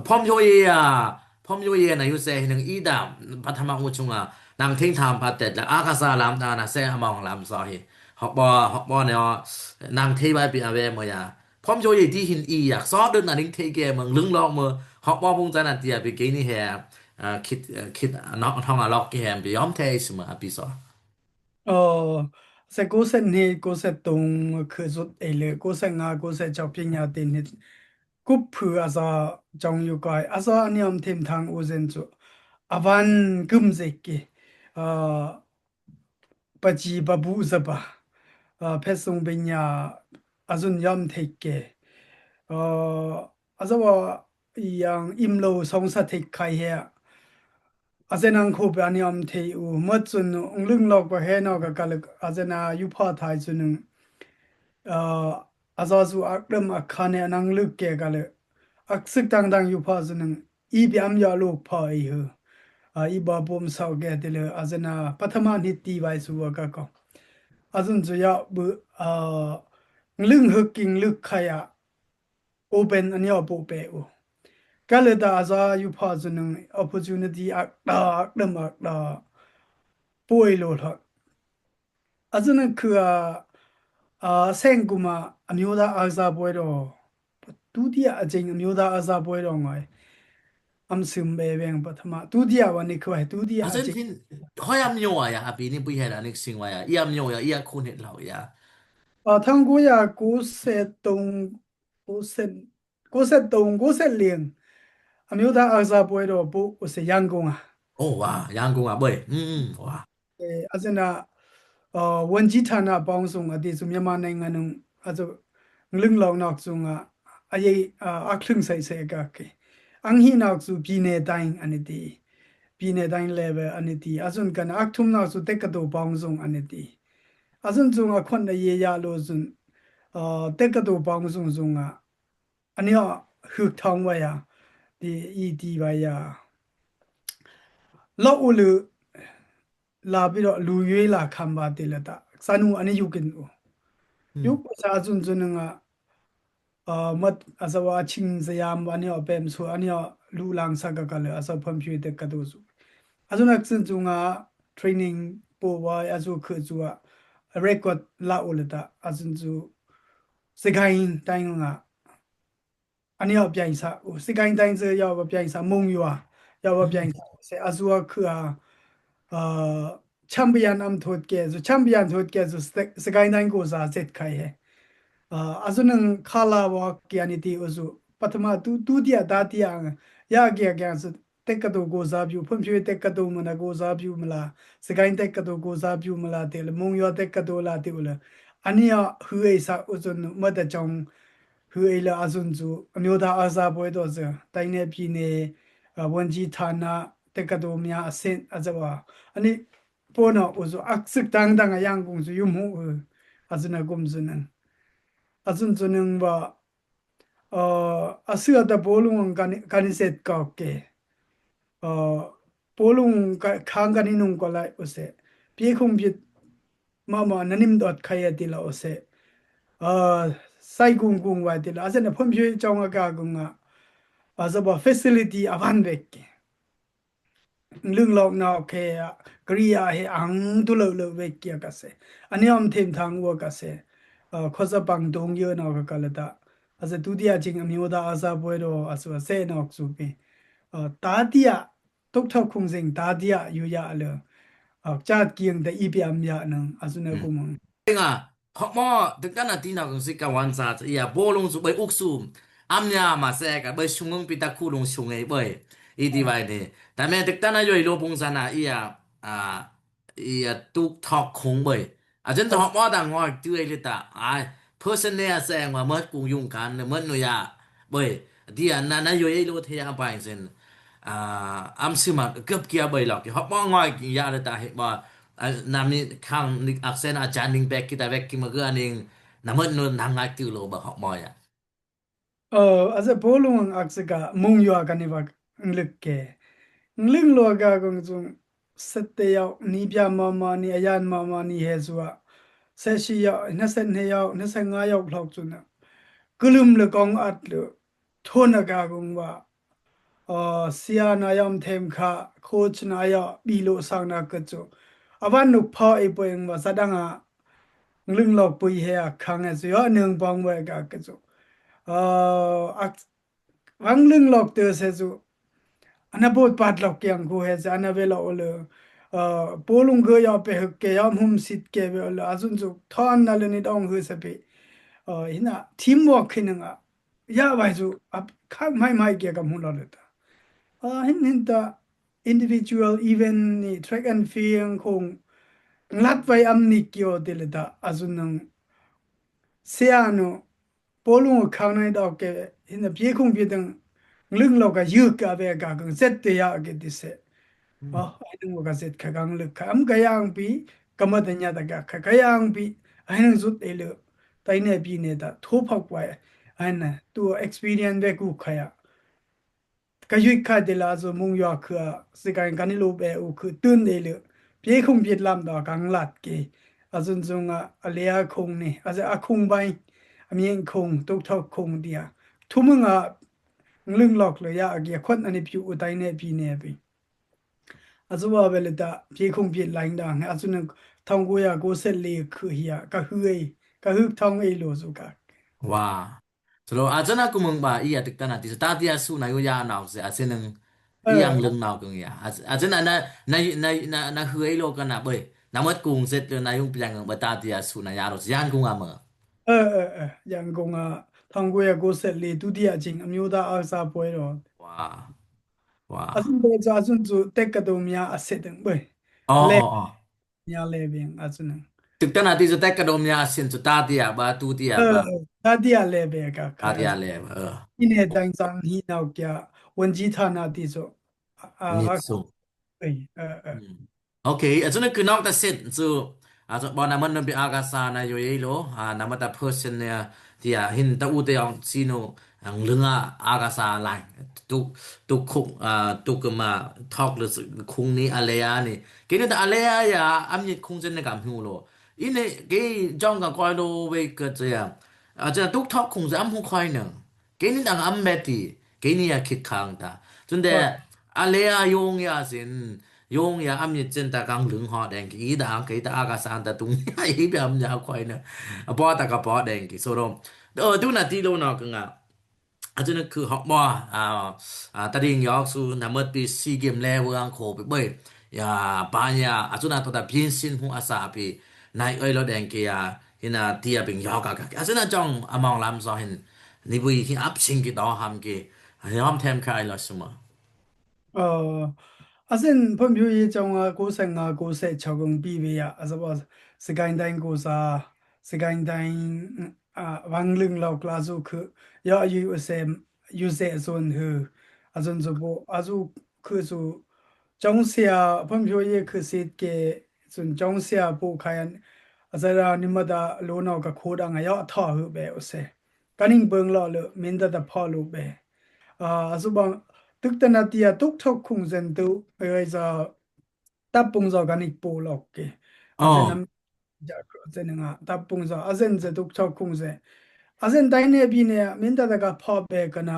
Phom yo ye a. Phom yo ye na yu se hi nang i da. Pathama u chung a. Nang thing tham pha tet la. A ka sa lam ta na se a mong lam so hi. Hok ba, hok ba ne o. Nang thei bai pi a we mo ya. Phom yo ye di hin i yak. So dun na ning thei ke mong lung long mo. Hok ba bung ta na ti a pi ke ni he. A, khit, a, khit, a, nong, thong a lok ke hem pi yom thei sima a pi so. Ơ, se ku se ni, ku se tung, khu zut ei le, ku se nga, ku se chau pi nya tin hit. Kup phu a za chong yu kai, a za ani am thim thang u zen chu. A van kum ze ki. Ơ, pa chi pa bu za ba. Ơ, phe sung pe nya, a zun yam thei ke. Ơ, a za wa yang im lo song sa thei kai he. A zen ang khu pe ani am thei u, mot chun ung lung lok pa he no ka ka le, a zen a yu pha thai chun ung, a, a za zu ak dem ak kha ne anang luk ke ka le, ak sik tang tang yu pha chun ung, i bi am ya luk pha i hu. A, i ba bom sau ke te le, a zen a pathama ni ti bai su wa ka ko. A zun zu ya bu, a, ung lung huk king luk kha ya, open ani o po pe u. Ka le ta a za yu pha chun ung opportunity ak da, ak dem ak da. Poi lo lhot. A zun ung khu a, a, seng kum a, a myo da a za poi do. Tu ti a jing a myo da a za poi do ngoi. Am sum be veng pathama. Tu ti a wa ni khu a, tu ti a A zen jing. Thin, hoi am myo a ya, a pi ni pui he da ni sing wa ya. I am myo ya, i a khu ni lau ya. A thang ku ya ku se tung, ku se, ku se tung, ku se liang. A myo da a za poi do pu, ku se yang kung a. Oh, wa, yang kung a boi. Hmm, wa. เอ่อ အစန အာ ဝန်ကြီးဌာနပေါင်းစုံ အသည့် ဆို မြန်မာနိုင်ငံလုံး အစ ငလឹင်လောက်နောက်စုံ က အရေး အာ အချឹင်ဆိုင်ဆိုင်က က အင်ဟိနောက်စု ပြည်နယ်တိုင်း အနတိ ပြည်နယ်တိုင်း level အနတိ အစွန်ကန အထုံနောက်စု တက္ကသိုလ်ပေါင်းစုံ အနတိ Azun zung a khon na ye ya lo zun. Uh, tekka do bang zung zung a. Ani a huk thang wa ya. Di i di wa ya. Lo u lu la bi lo lu yue la kham ba ti la ta. Sanu ani yu kin u. Yu ko sa zun zun nga. Uh, mat azawa ching zayam ani a pem su ani a lu lang sa ka ka le asa pham phi tekka do su. Azun ak zun zung a training po wa azu khu zu a record la u la ta. Azun zu Sigain taing nga. Ani a piang sa u Sigain taing ze ya wa piang sa mung yua ya wa piang sa se azua khu a uh, champion am thot ke zu champion thot ke zu Sigain taing ko za zet khai he. Uh, azu nang khala wa kiani ti u zu pathama tu tu dia da dia ya kia kia zu tekka do go za biu phun phi tekka do mana go za biu mala Sigain tekka do go za biu mala te le mung yua tekka do la te u le. Ani a hu ei sa u zun ma da chong hu ei la azun zu amyo da aza boi do ze taine pi ne uh, wanji thana tekka do mya asen azawa. Ani pona u zu aksik dang dang a yang kung zu yum hu u. Azun a gum zun nang. Azun zun nang wa uh, asu ata polung kani kani set ka ke. Uh, polung ka khang kani nung ko lai u se. Pie khung pie mama nanim dot khaya ti la u se. Uh, sai kung kung wa ti la. Asen a phom phi chong a ka kung a. Aza ba facility avan bek ke. Lung lok nau khe a kri a he ang tu lo lo ve kia ka se. Ani om them thang wo ka se. Uh, khosa pang dong yo nau ka ka la ta. Aza tu dia ching amyo da aza boi do asu a se nau su pi. Uh, ta dia tuk thok khung zing ta dia yu ya le. Uh, chat kiang da i pi am ya nang asu na ku mang. Nga Hok mo, tek tana ti na kung sik ka wan sa, iya, bo lung su bai uk su. Am nya ma se ka bai sung ung pi ta khu lung sung ei bai. I ti bai ni. Ta me tek tana yoi lo pung sa na iya, a, iya tuk thok khung bai. A jen ta hok mo ta ngoi tu ei li ta. Ai, person ne a se ngwa mot kung yung kan le mot nu ya. Bai, dia na na yoi ei lo the ya bai sen. A, am si ma kep kia bai lok. Hok mo ngoi ya le ta he ba. A, na mi khang nik ak sen a jan ning bek kita bek ki ma gua ning. Na mot nu nang ngai tu lo ba hok mo ya. Ơ, a se bo lung ang ak se ka mung yua ka ni ba nglik ke. Ngling lo ka kong zung set te yau ni bia ma ma ni a yan ma ma ni he zua. Se shi yau, na sen he yau, na sen nga yau lok zun na. Kulum le kong at le. Thon a ka kong wa. Ơ, sia na yam them kha, coach na ya bi lo sang na ka chu. A van nuk pha e po eng wa sa dang a. Ngling lok pui he a khang e chu ya nung pong we ka ka chu. Ơ, ak, wang ngling lok te se chu. Ana bot pat lok kiang khu he se ana ve lo le. Ơ, po lung ge ya pe hek ke ya hum sit ke ve le. A sun chu thon na le ni dong hu se pe. Ơ, hina teamwork khin nga. Ya bai chu ap kha mai mai kia ka mu lo le ta. A hin hin ta individual event ni track and field khong lat bai am ni kio te le ta a zun nang sia no polung khang nai dok ke hin ta pie khong pie dang ngling lo ka yu ka be ka kang zet te ya ke ti se. A ai nang ka zet ka kang le ka am ka yang pi ka ma ta nya ta ka ka yang pi ai nang zut e le. Tai ne pi ne ta tho phak wai. Ai na tu experience be ku kha ya. Ka yui kha de la zo mung yua khu a, si kan kan lo be u khu tun de le. Pie khung pie lam da kang lat ke. A zun zung a, a le a khung ne, a za a khung bai. A mien khung, tuk thok khung dia. Thu mung a ngling lok le ya a gia khon ani piu u tai ne pi ne pi. A zu wa be le ta, pie khung pie lain da, a zu nang thong gu ya gu set le khu hia, ka hu ei, ka hu thong ei lo zu ka. Wa. Solo a zana ku mung ba, iya tik tana ti, ta ti a su na yu ya nau se, a se nang, iya ang leng nau keng ya. A zana na, na, na, na, na hu ei lo ka na boi. Na mot kung set lo na yung piang ba ta ti a su na ya lo, yan kung a ma. Ơ, ơ, ơ, yan kung a, thong gu ya gu set le, tu ti a jing, a myu ta a sa poi lo. Wa. Wa. A sun bo za a sun zu tek ka do mya a set deng boi. Oh, le, oh, oh. Mya le beng a sun nang. Tik tana ti zu tek ka do mya sin zu ta ti a ba tu ti a ba. Ơ, ơ, ta ti a le be ka ka. Ta ti a le ba. Ơ. Ine dang sang hi nau kia, wan ji tha na ti zu. A, a, ni a, su. Ơ, ơ, ơ. Hmm. Okay, a zun ku nok ta set zu, A, so, bo na man no bi a ka sa na yo ye lo, a, na ma ta person ne, tia hin ta u te ong si no, ang lung a, a ka sa lai, tuk, tuk khung, a, tuk ma, thok le khung ni a le a ni. Ke ni ta a le a ya, am ni khung chen ne kam hu lo. I ne, ke jong ka koi lo we ke che ya. A, che tuk thok khung chen am hu koi ne. Ke ni dang am me ti, ke ni ya khit khang ta. Chun de, a le a yong ya sin, yong ya am ni chen ta kang lung ho deng ki, i dang ke ta a ka san ta tung ya, i bi am ya khoi na. A po ta ka po deng ki, so dong. Ơ, tu na ti lo no ka nga. A chun khu hok mo, a, a, ta ding yok su, na mot pi si game le wang kho pi boi. Ya, pa ya, a chun a to ta bin sin hu a sa pi, nai oi lo deng ki ya, hin a ti a bing yok a ka. A chun a jong, a mong lam so hin, Ni bui hi ap sing ki do ham ki. Yom them khai lo suma. Ơ, a sin phun pyu yi chong a ku seng a ku se chok ung pi ve ya. A sa ba sikain dain ku sa, sikain dain, a, wang lung lok la zu khu. Ya yu se, yu se sun hu. A sun zu bu, a zu khu zu. Chong sia, phun pyu yi khu sit ke, sun chong sia bu khai an. A sa ra ni ma da lu no ka khu dang a ya tho hu be u se. Ka ning beng lo le, min ta ta pho lo be. A, a su bang, tuk ta na tia, tuk thok khung zen tu, oi za, ta pung zo ka nik pu lok ke. A zen nam, ja kro zen nga, ta pung zo, a zen ze tuk thok khung ze. A zen tai ne bi ne, min ta ta ka pho be ka na,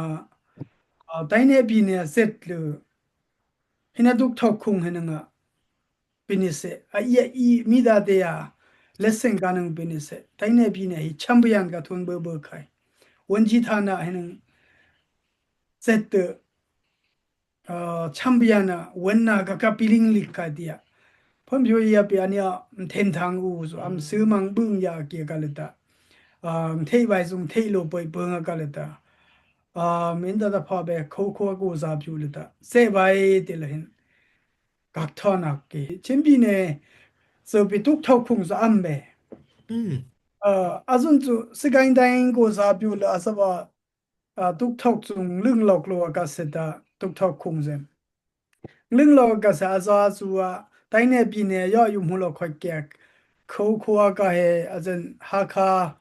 a, tai ne bi ne zet le. Hina tuk thok khung hena nga. Pinise, a ia i mi da de ya, lesson ka nang pinise, tai ne bi ne hi champion ka thun bơ bơ khai. Wan ji tha na hi nang zet te, uh, champion na, wan na ka ka piling lik ka dia. Phun pyu ya pi ania, mthen thang u, so am su mang bung ya kia ka le ta. Uh, mthei bai sung thei lo poi pung ka le ta. Uh, min da da pha be kho kho ko za pyu le ta. Se bai te le hin. Kak thon ak ki. Chin bi ne, so pi tuk thok khung sa am be. Mm. Uh, a zun chu, si gain dain ko sa piu le a sa ba, uh, tuk thok chung lung lok lo a ka se ta, tuk thok khung zen. Lung lo a ka se a sa su a, tai ne bi ne, yo yu mu lo khoi kek. Kho kho a ka he, a zen ha kha,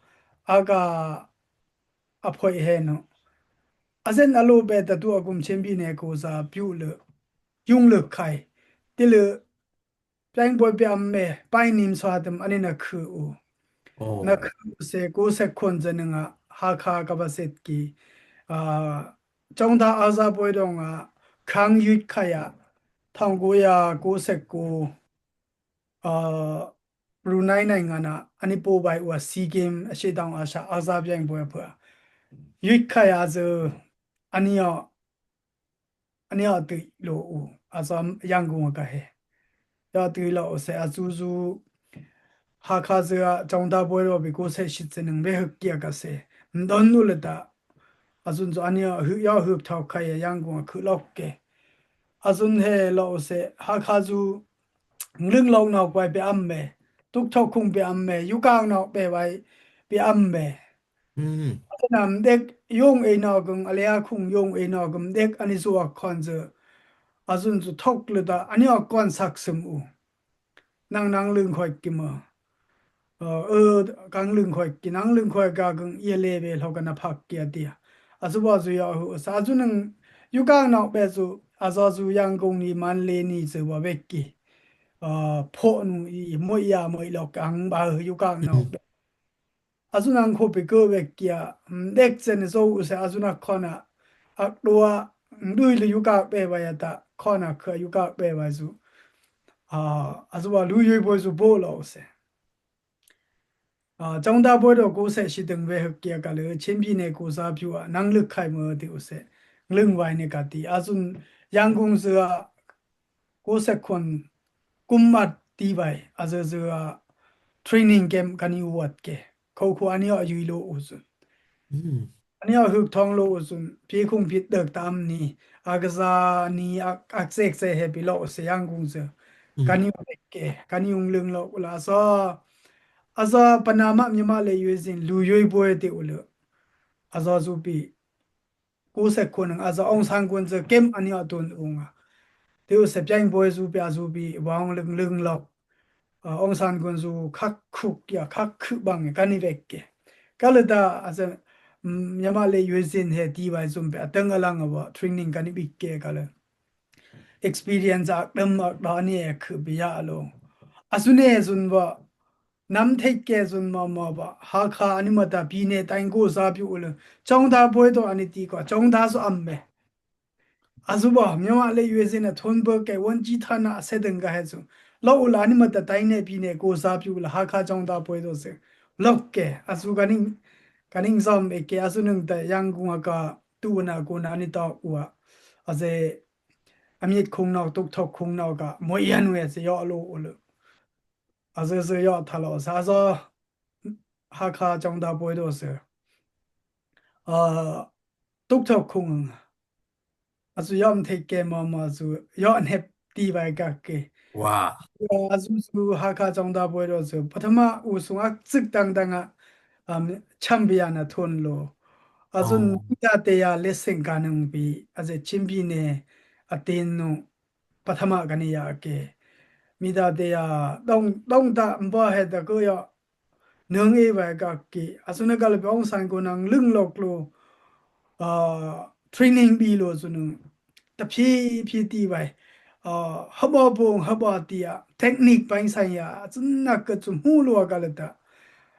a ka, a phoi he no. A zen a lo be ta tu a kum chin bi ne ko sa piu le. Yung le khai. Ti le, Piang boi pi am me, pai nim so hatem ani na khu u. Oh. Na khu se, ku se khon ze nunga, ha kha ka ba set ki. Ah, chong da a za boi dong a, khang yut kha ya, thang gu ya, ku se ku, ah, ru nai nai nga na, ani po bai wa si game, a shi dang a sha, a za piang boi pua. Yut kha ya ze, ani ya, Ani a tui lo u, a zam Yangon a ka he. Ya tui lo se a zu zu, ha kha ze a, chong da boi lo bi ko se shit se nung ve huk kia ka se. Ndon nu le ta. A zun zu ani a hu, ya hu thau kha ye Yangon a khu lok ke. A zun he lo se, ha kha zu, ngling lok nok bai bi am me. Tuk thok khung bi am me. Yu kang nok be bai bi am me. Hmm. A zun am dek yong e nok gung, a le a khung yong e nok gung dek ani zu a khon ze. A zun zu thok le ta, ani a khon sak sum u. Nang nang lung khoi ki ma. Ơ, ơ, kang lung khoi ki, nang lung khoi ka gung ye le be lo ka na phak kia tia. A zu ba zu ya hu, sa zu nang yu kang nok be zu, a za zu Yangon ni man le ni zu ba vek ki. Ơ, pho nu i, moi ya, moi lo kang ba yu kang nok be. A zu nang kho pe ko vek kia, mm, dek zen zo u se a zu na khon a, ak dua, mm, dui le yu kak pe bai a ta, khon a kha yu kak pe bai zu. A, a zu ba lu yui boi zu bo lo se. A, chong da boi do ko se shi deng ve huk kia ka le, chin bi ne ko za piu a, nang luk khai mo ti u se. Nglung vai ne ka ti, a zun Yangon zu a, Ko se khon kum mat ti bai, a zeu zeu a training camp kani wat ke. Kho kho ani a yui lo u zun. Hmm. Ani a huk thong lo u zun. Pi khung pi dek tam ni. A ka za ni a, a zek se he pi lo se Yangon zeu. Hmm. Kani wat ke. Kani ung lung lo u la so. A za pa na ma mi ma le yui zin lu yui boi te u le. A za zu pi. Ko se khon a za ong sang kun ze kem ani a tun ung a. Te u se piang boi zu pi a zu pi wang lung lung lo. Aung San Gun zu khak khuk ya khak khuk bang kani bek ke. Kala da asa, mm, Myanmar le U S A he ti bai zum pe atang alang awa training kani bik ke kala. Experience ak dam ak da ni ek bi ya lo. Asune zun wa nam thei ke zun ma ma ba. Hakha ani mata pi ne tain ko sa pi u le. Chong da boi to ani ti ko. Chong da so am me. Azu ba, Myanmar le U S A na thon bơ ke wan ji thana a se deng ga he zu. Lo u la ni ma ta tai ne pi ne ko sa pi u la Hakha chong ta poi do se. Lok ke, azu ka ning, ka ning zom e ke, azu nung ta yang gung a ka tu na ko na ni ta u a. A se, a miet khung nau, tuk thok khung nau ka, mo yan we se yo lo u lo. Azu se yo tha lo sa zo, Hakha chong ta poi do se. A, tuk thok khung. Azu yom thei ke ma ma zu yo nhep ti bai ka ke. Wa. Azu zu Hakha chong da boi ro zu. Pathama u sung ak zik dang dang a, um, champion a thon lo. Azu Oh. nda te ya le seng ka nung bi. Aze chimbi ne a tin nu. Pathama ka ni ya ke. Mi da te ya dong, dong da mba he da ko ya. Nung e bai ka ke. Azu na ka le bi Aung San ko nang lung lok lo. A, training bi lo zu nung. Ta phi phi ti bai. A, haba bong haba ti a. Technique bai sai ya. Azu na ka zu mu lo ka le ta.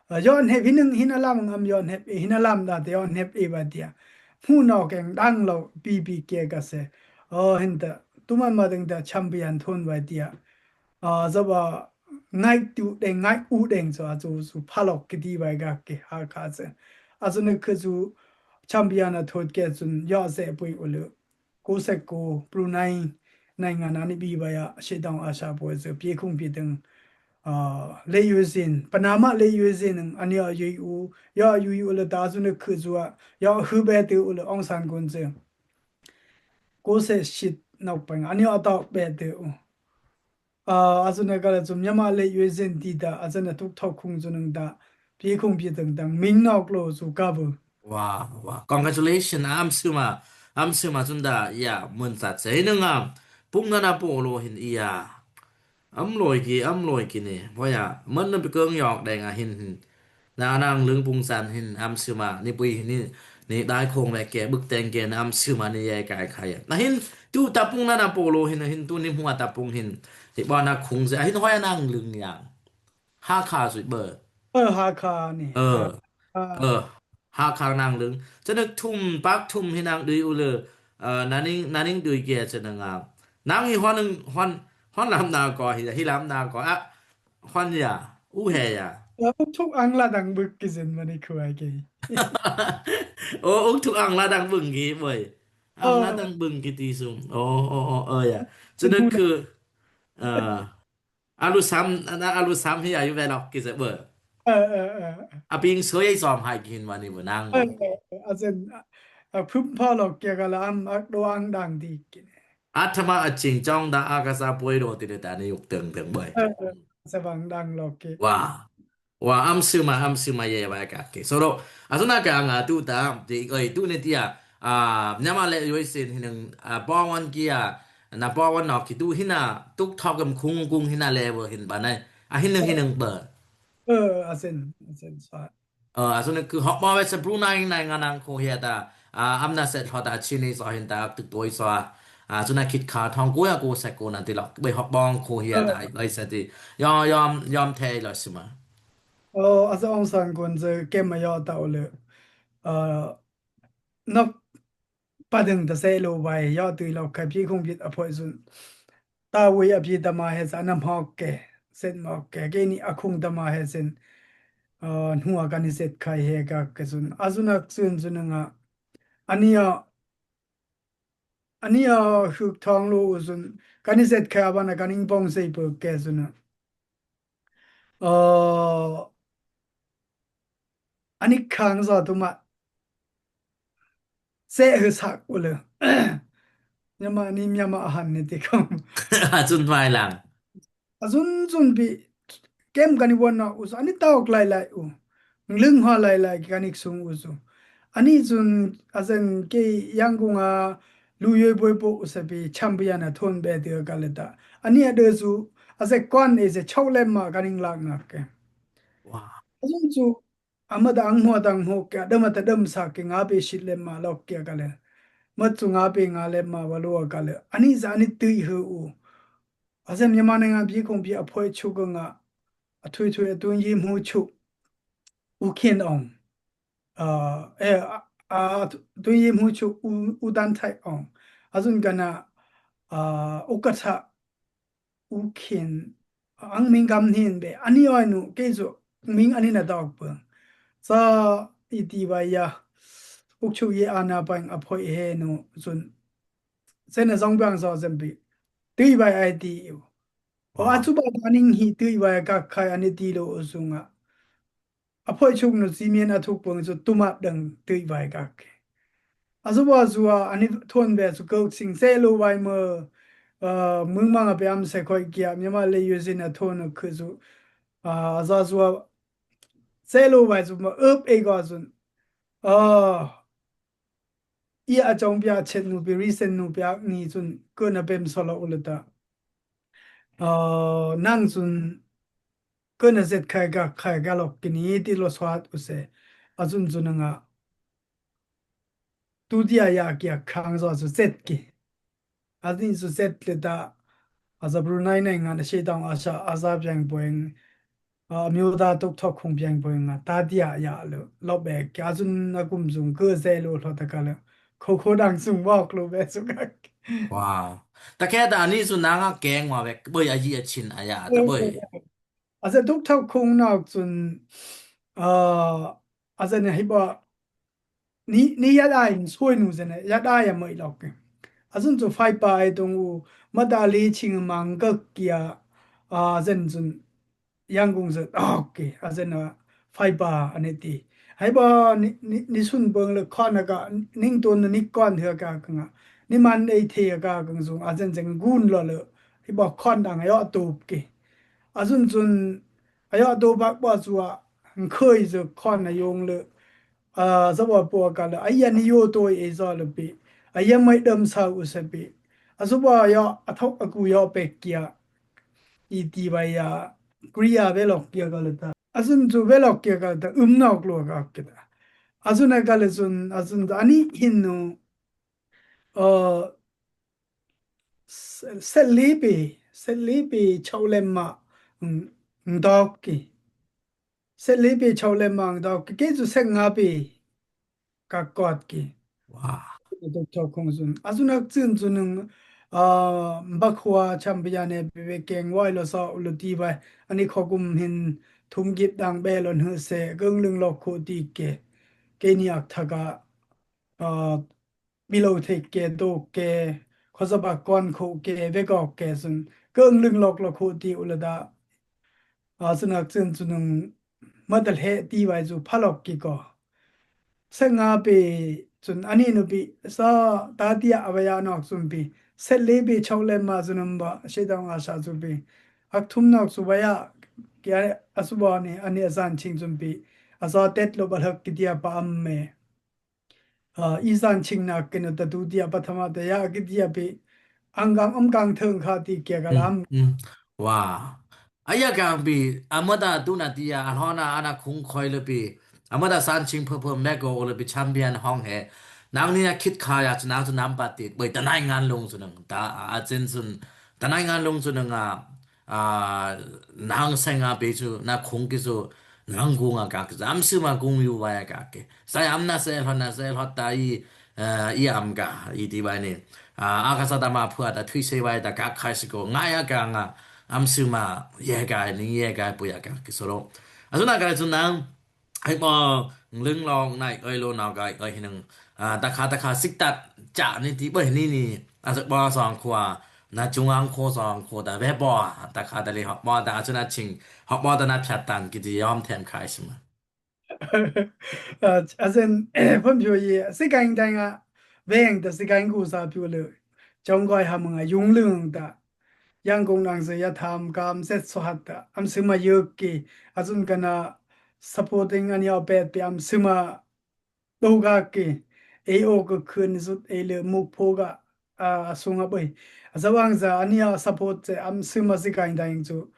A, yo nhep hin nung hin a lam ngam yo nhep e hin a lam da te yo nhep e bai ti a. Mu no keng dang lo bi bi ke ka se. O hin ta. Tu man ma deng ta champion thon bai ti a. A, zaba ngai tu deng, ngai u deng so, a, zu, zu phalok ke di bai ga ke Hakha se. Azu ne ke zu champion a thot ke zun ya se pui u le. Ko se ko Brunei nai nga na ni bi bai a, she dong a sha pui zu, pie khung pie deng. A, le yu zin, Panama le yu zin, ani a yu u, ya yu u le ta zu ne ke zu a, ya hu be te u le Aung San Gun se. Ko se shit nok pang, ani a ta be te u. A, azu na ka le zu Myanmar le U S A ti da, azu na tuk thok khung zu nung da, pie khung pie dang dang, ming nok lo zu ka bu. Wa, wa. Congratulations, am suma, am suma zun da, ya, mun sa se nung am, pung na na po lo hin iya. Am loi ki, am loi ki ni, bo ya, mun na bi kong yok deng a hin hin. Na nang lung pung san hin am suma ni pui ni, ni dai khong le ke buk teng ke na am suma ni ye kai khai. Na hin tu ta pung na na po lo hin, hin tu ni hua ta pung hin. Ti ba na khung se hin hoi nang lung yang. Hakha sui bơ. Ơ, Hakha ni. Ơ. Hakha. Ơ. Hakha nang lung. Cha nak thum pak thum hin nang dui u le. Ơ, na ning, na ning dui ke cha nang a. Nang hi hon, hon, hon lam na ko hi, hi lam na ko. A, Hwan ya, u he ya. Ơ, uk thuk ang la dang buk ki zin mani khuai ki. O, uk thuk ang la dang buk ki boi. Ang la Ơ. dang buk ki ti sum. O, o, o, ơ ya. Chu nak khu, ơ, a lu sam, a, a lu sam hi ya yu ve lok ki zin boi. Ơ, ơ, ơ. A ping soi zom hai ki hin mani bu nang. Ơ, ơ, ơ, a zin, a, a phum pha lok kia ka la am, a do ang dang di ki ne. A thama a ching chong da a ka sa poi do ti ne ta ne yuk teng teng boi. Ơ, ơ, sa bang dang lok ki. Wa. Wa, am sima, am sima ye wa ka ke. So do, a so na ka nga tu ta, ti oi tu ne ti a, a, Myanmar le yoi sin hin, a, pong wan ki a, na pong wan nok ki tu hin a, tuk thok am khung khung hin a le wo hin ba nai. A hin nung hin nung ba. Ơ, a sen, a sen sa. Ơ, a so ne khu hok ma we sa Brunei nai nga nang khu hia ta. A, am na set ho ta chi ni so hin ta tuk toi so. A, so na khit kha thong ku ya ku sa ku na ti lok. Boi hok bong khu hia ta, Ơ. oi sa ti. Yom, yom, yom the lo sima. Ơ, a sa Aung San Gun ze kem ma yo ta o le. Ơ, nok pa deng ta se lo wai, yo tui lo khai pi khung bit a phoi zun. Ta wui a pi ta ma he sa na mok ke, set mok ke, ke ni a khung ta ma he sen. Ơ, hnua ka ni set khai he ka ke zun. A zun a zun zun nga. Ani a, ani a huk thong lo zun. Ka ni set khai a ba na ka ning pong sei po ke zun a. Ơ, ani khang zo tu ma. Se hu sak u le. Myanmar ni Myanmar a han ni ti khong. A zun mai lang. A zun zun bi kem ka ni won na u so. Ani taok lai lai u. Lung ha lai lai ka ni sung u so. Ani zun a zen ke Yangon a lu yoi boi po u sa bi champion a thon be de ka le ta. Ani a de zu. a ze kwan e ze chau lem ma ka ning lak nak ke. Wow. A zun chu, a ma da ang mo da ang mo ke, a dam a ta dam sa ke nga pe shit lem ma lok ke ka le. Ma chu nga pe nga lem ma wa lo ka le. Ani za ani tui hu u. A zen yama ne nga bi kong bi a phoi chu ka nga. A thui thui a tun yi mu chu. U kien ong. A, e, a, a, tu, tu yi mu chu u, u dan thai ong. A zun ka na, a, u ka tha, u kien, ang ming kam nin be, ani oi nu, ke zu, ming ani na dok pung. Sa i ti wa ya, u chu ye a na pang a phoi he nu, zun. Sen a zong bang so zem bi. Tui wa ai ti u. O a chu ba da ning hi tui wa ka khai ani ti lo u zung a. A phoi chuk nu si mien a thuk pung chu tuma dang tui vai kak. A zu wa zu a ani thon be chu kok sing se lo vai mo, a, mung mang a pe am se khoi kia, Myanmar le yu zin a thon nu khu chu, a, a za zu a se lo vai chu ma up e ga zun. A, i a chong pia chet nu pi, recent nu pia ni chun ko na pem so lo u le ta. A, nang chun ko na zet khai ga, khai ga lok ki ni ti lo swat u se. A chun chun nga. Tu dia ya kia khang zo chu zet ki. A zin chu zet le ta. A za Brunei nai nga na she dang a sha, a za biang boing. A, myo da tuk thok khung biang boing nga. Ta dia ya lo, lo be kia zun a kum zung ko ze lo lo ta ka lo. Kho kho dang zung wok lo be zung ka. Wow. Ta ke da ni zun na nga keng wa be, boi a yi a chin a ya, ta boi. A ze tuk thok khung nak zun, a, a ze ne hi ba, ni, ni ya dai, soi nu ze ne, ya dai ya mai lok ke. A zun zu fai pa ai tung u, ma da li ching mang ka kia, a zen zun, yang kung ze, ok, a zen a, fai pa, a ne ti. Hai ba, ni, ni, ni sun bang le khon a ka, ning tun ni kon he ka ka nga. Ni man ei the ka ka zung, a zen zen gun lo le, hi ba khon dang yo tup ke. A zun zun, a yo do bak ba zu a, ng khoi zu khon a yong le, a, za wa po ka le, a ya ni yo to e za le pi, a ya mai dam sa u se pi, a zu ba ya, a thok a ku ya pek kia, i ti ba ya, kri ya ve lok kia ka le ta. A zun zu ve lok kia ka le ta, um nok lo ka kia ta. A zun a ka le zun, a zun ta, ani hin nu, a, se, se li pi, se li pi chau lem ma, ng, ng dok ki. Set li pi chau le mang dau ki, ke zu set nga pi ka kot ki. Wow. Dok chau khong zun. A zun ak zun zun nung, a, ba khua champion e pi ve keng wai lo sa u lo ti wai. Ani kho kum hin thum gip dang be lo hnu se, gong ling lo khu ti ke. Ke ni ak tha ka, a, Bi lo thei ke, to ke, kho za ba kon kho ke, ve kok ke sun, kong ling lok lok kho ti u la da. A, sun ak sun sun nung, ma da lhe ti wai zu pha lok ki ko. Set nga pi sun, ani nu pi, sa ta ti a wa ya nok sun pi. Set li pi chau le ma sun nung ba, she dong a sa sun pi. Ak thum nok su wa ya, ki a, a su ba ni, ani a zan ching sun pi. A sa tet lo ba lhak ki ti a pa am me. A, i zan ching nak ke no ta tu ti a pathama te ya ki ti a pi. Ang gang am gang thong kha ti ke ka lam. Mm, mm. Wa. A ya gang pi, a ma ta tu na ti a, a hlo na, a na khung khoi le pi. A ma ta san ching pho pho me ko le pi champion hong he. Nang ni a khit kha ya chu nang chu nam pa ti. Boi ta nai ngan lung chu nang. Ta a, a chen sun. Ta nai ngan lung chu nang a. A, nang sai nga pe chu, na khung ki chu, nang gung a kak, zam su ma gung yu wai a kak ke. Sai am na se hlo, na se hlo ta i, a, i am ka, i ti wai ni. A, a ka sa ta ma phua ta thui se wai ta kak khai si ko, ngai a ka nga, am su ma, ye ka, ni ye ka, pu ya kak ki so lo. A su na ka chu nang, Ai bo, ling long nai, oi lo nau gai, oi hinung. A, ta kha, ta kha, sik tat, cha ni ti, boi ni ni. A, sik bo song khua, na chung ang khua song khua, ta ve bo, ta kha, ta li hok bo, ta a chu na ching, hok bo, ta na phat tan, ki ti yom them khai sima. A, a zen, phun pyo ye, sik ang dang a, veng ta sik ang gu sa pyo le. Chong goi ha mung a, yung lung ta. Yang kong nang se ya tham kam set so hat ta. Am sima yuk ki. A zun ka na supporting ani a pet pi am sima do ga ki. Ei o ka khun zut ei le muk pho ga. a, a sung a boi. A zawang za, a ni a support ze, am sum a zi kain dang zu.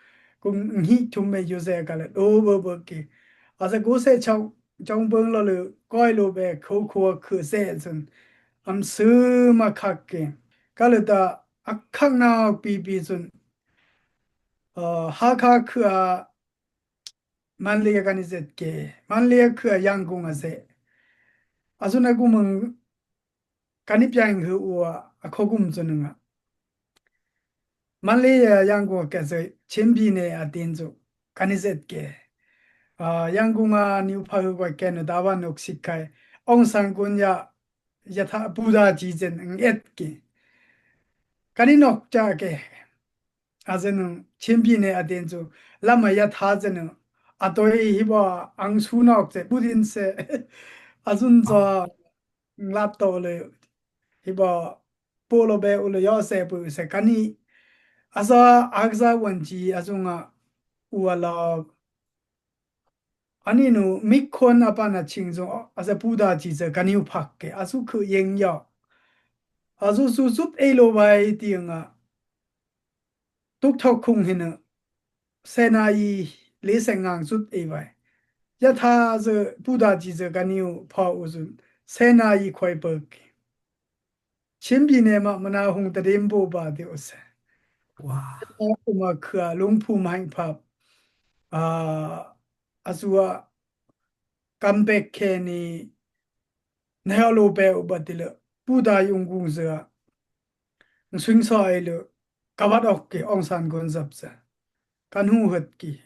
Kum ngi thum me yu ze ka le, do bo bo ki. A za go se chau, chau bong lo le, koi lo be, ko ko khu se zun. Am sum a khak ki. Ka le ta, a khak na pi pi zun. A, ha kha khu a, Manlei a kani zet ke, Manlei a khu a Yangon a ze. A zun a gu mung kani piang hu u a, a kho gum zun nga. Manlei a Yangon a ke ze, Chin bi ne a tin zu, kani zet ke. A, Yangon a niu pha hu kwa ke no da wa nok sik kai. Aung San kun ya, ya tha pu da ji zen ng et ke. Kani nok cha ke. A zen nung, Chin bi ne a den zu, lam a ya tha zen nung, a toi hi ba ang su nok ze, bu din se, a zun za, lat to le, hi ba, po lo be u le yo se bu se, kani, a za, a za wan ji, a zung a, u a la, a ni nu, mik khon a pa na ching zung, a za pu da ji ze, kani u phak ke, a zu khu yeng ya, a zu zu zut ei lo bai ti nga, Tuk thok khung hin a, sena i le seng ngang zut ei vai. Ya tha ze pu da ji ze kani u pha u zun, sena i khoi pek. Chin bi ne ma mana hung ta dem bo ba de u se. Wow. A u ma khua lung phu mai phap. A, a zu a, kam pek khe ni, na ya lo pe u ba ti le, pu da yung gung ze a. Ng swing sa ai le, ka wat ok ke, Aung San gun zap ze. Kan hu het ki.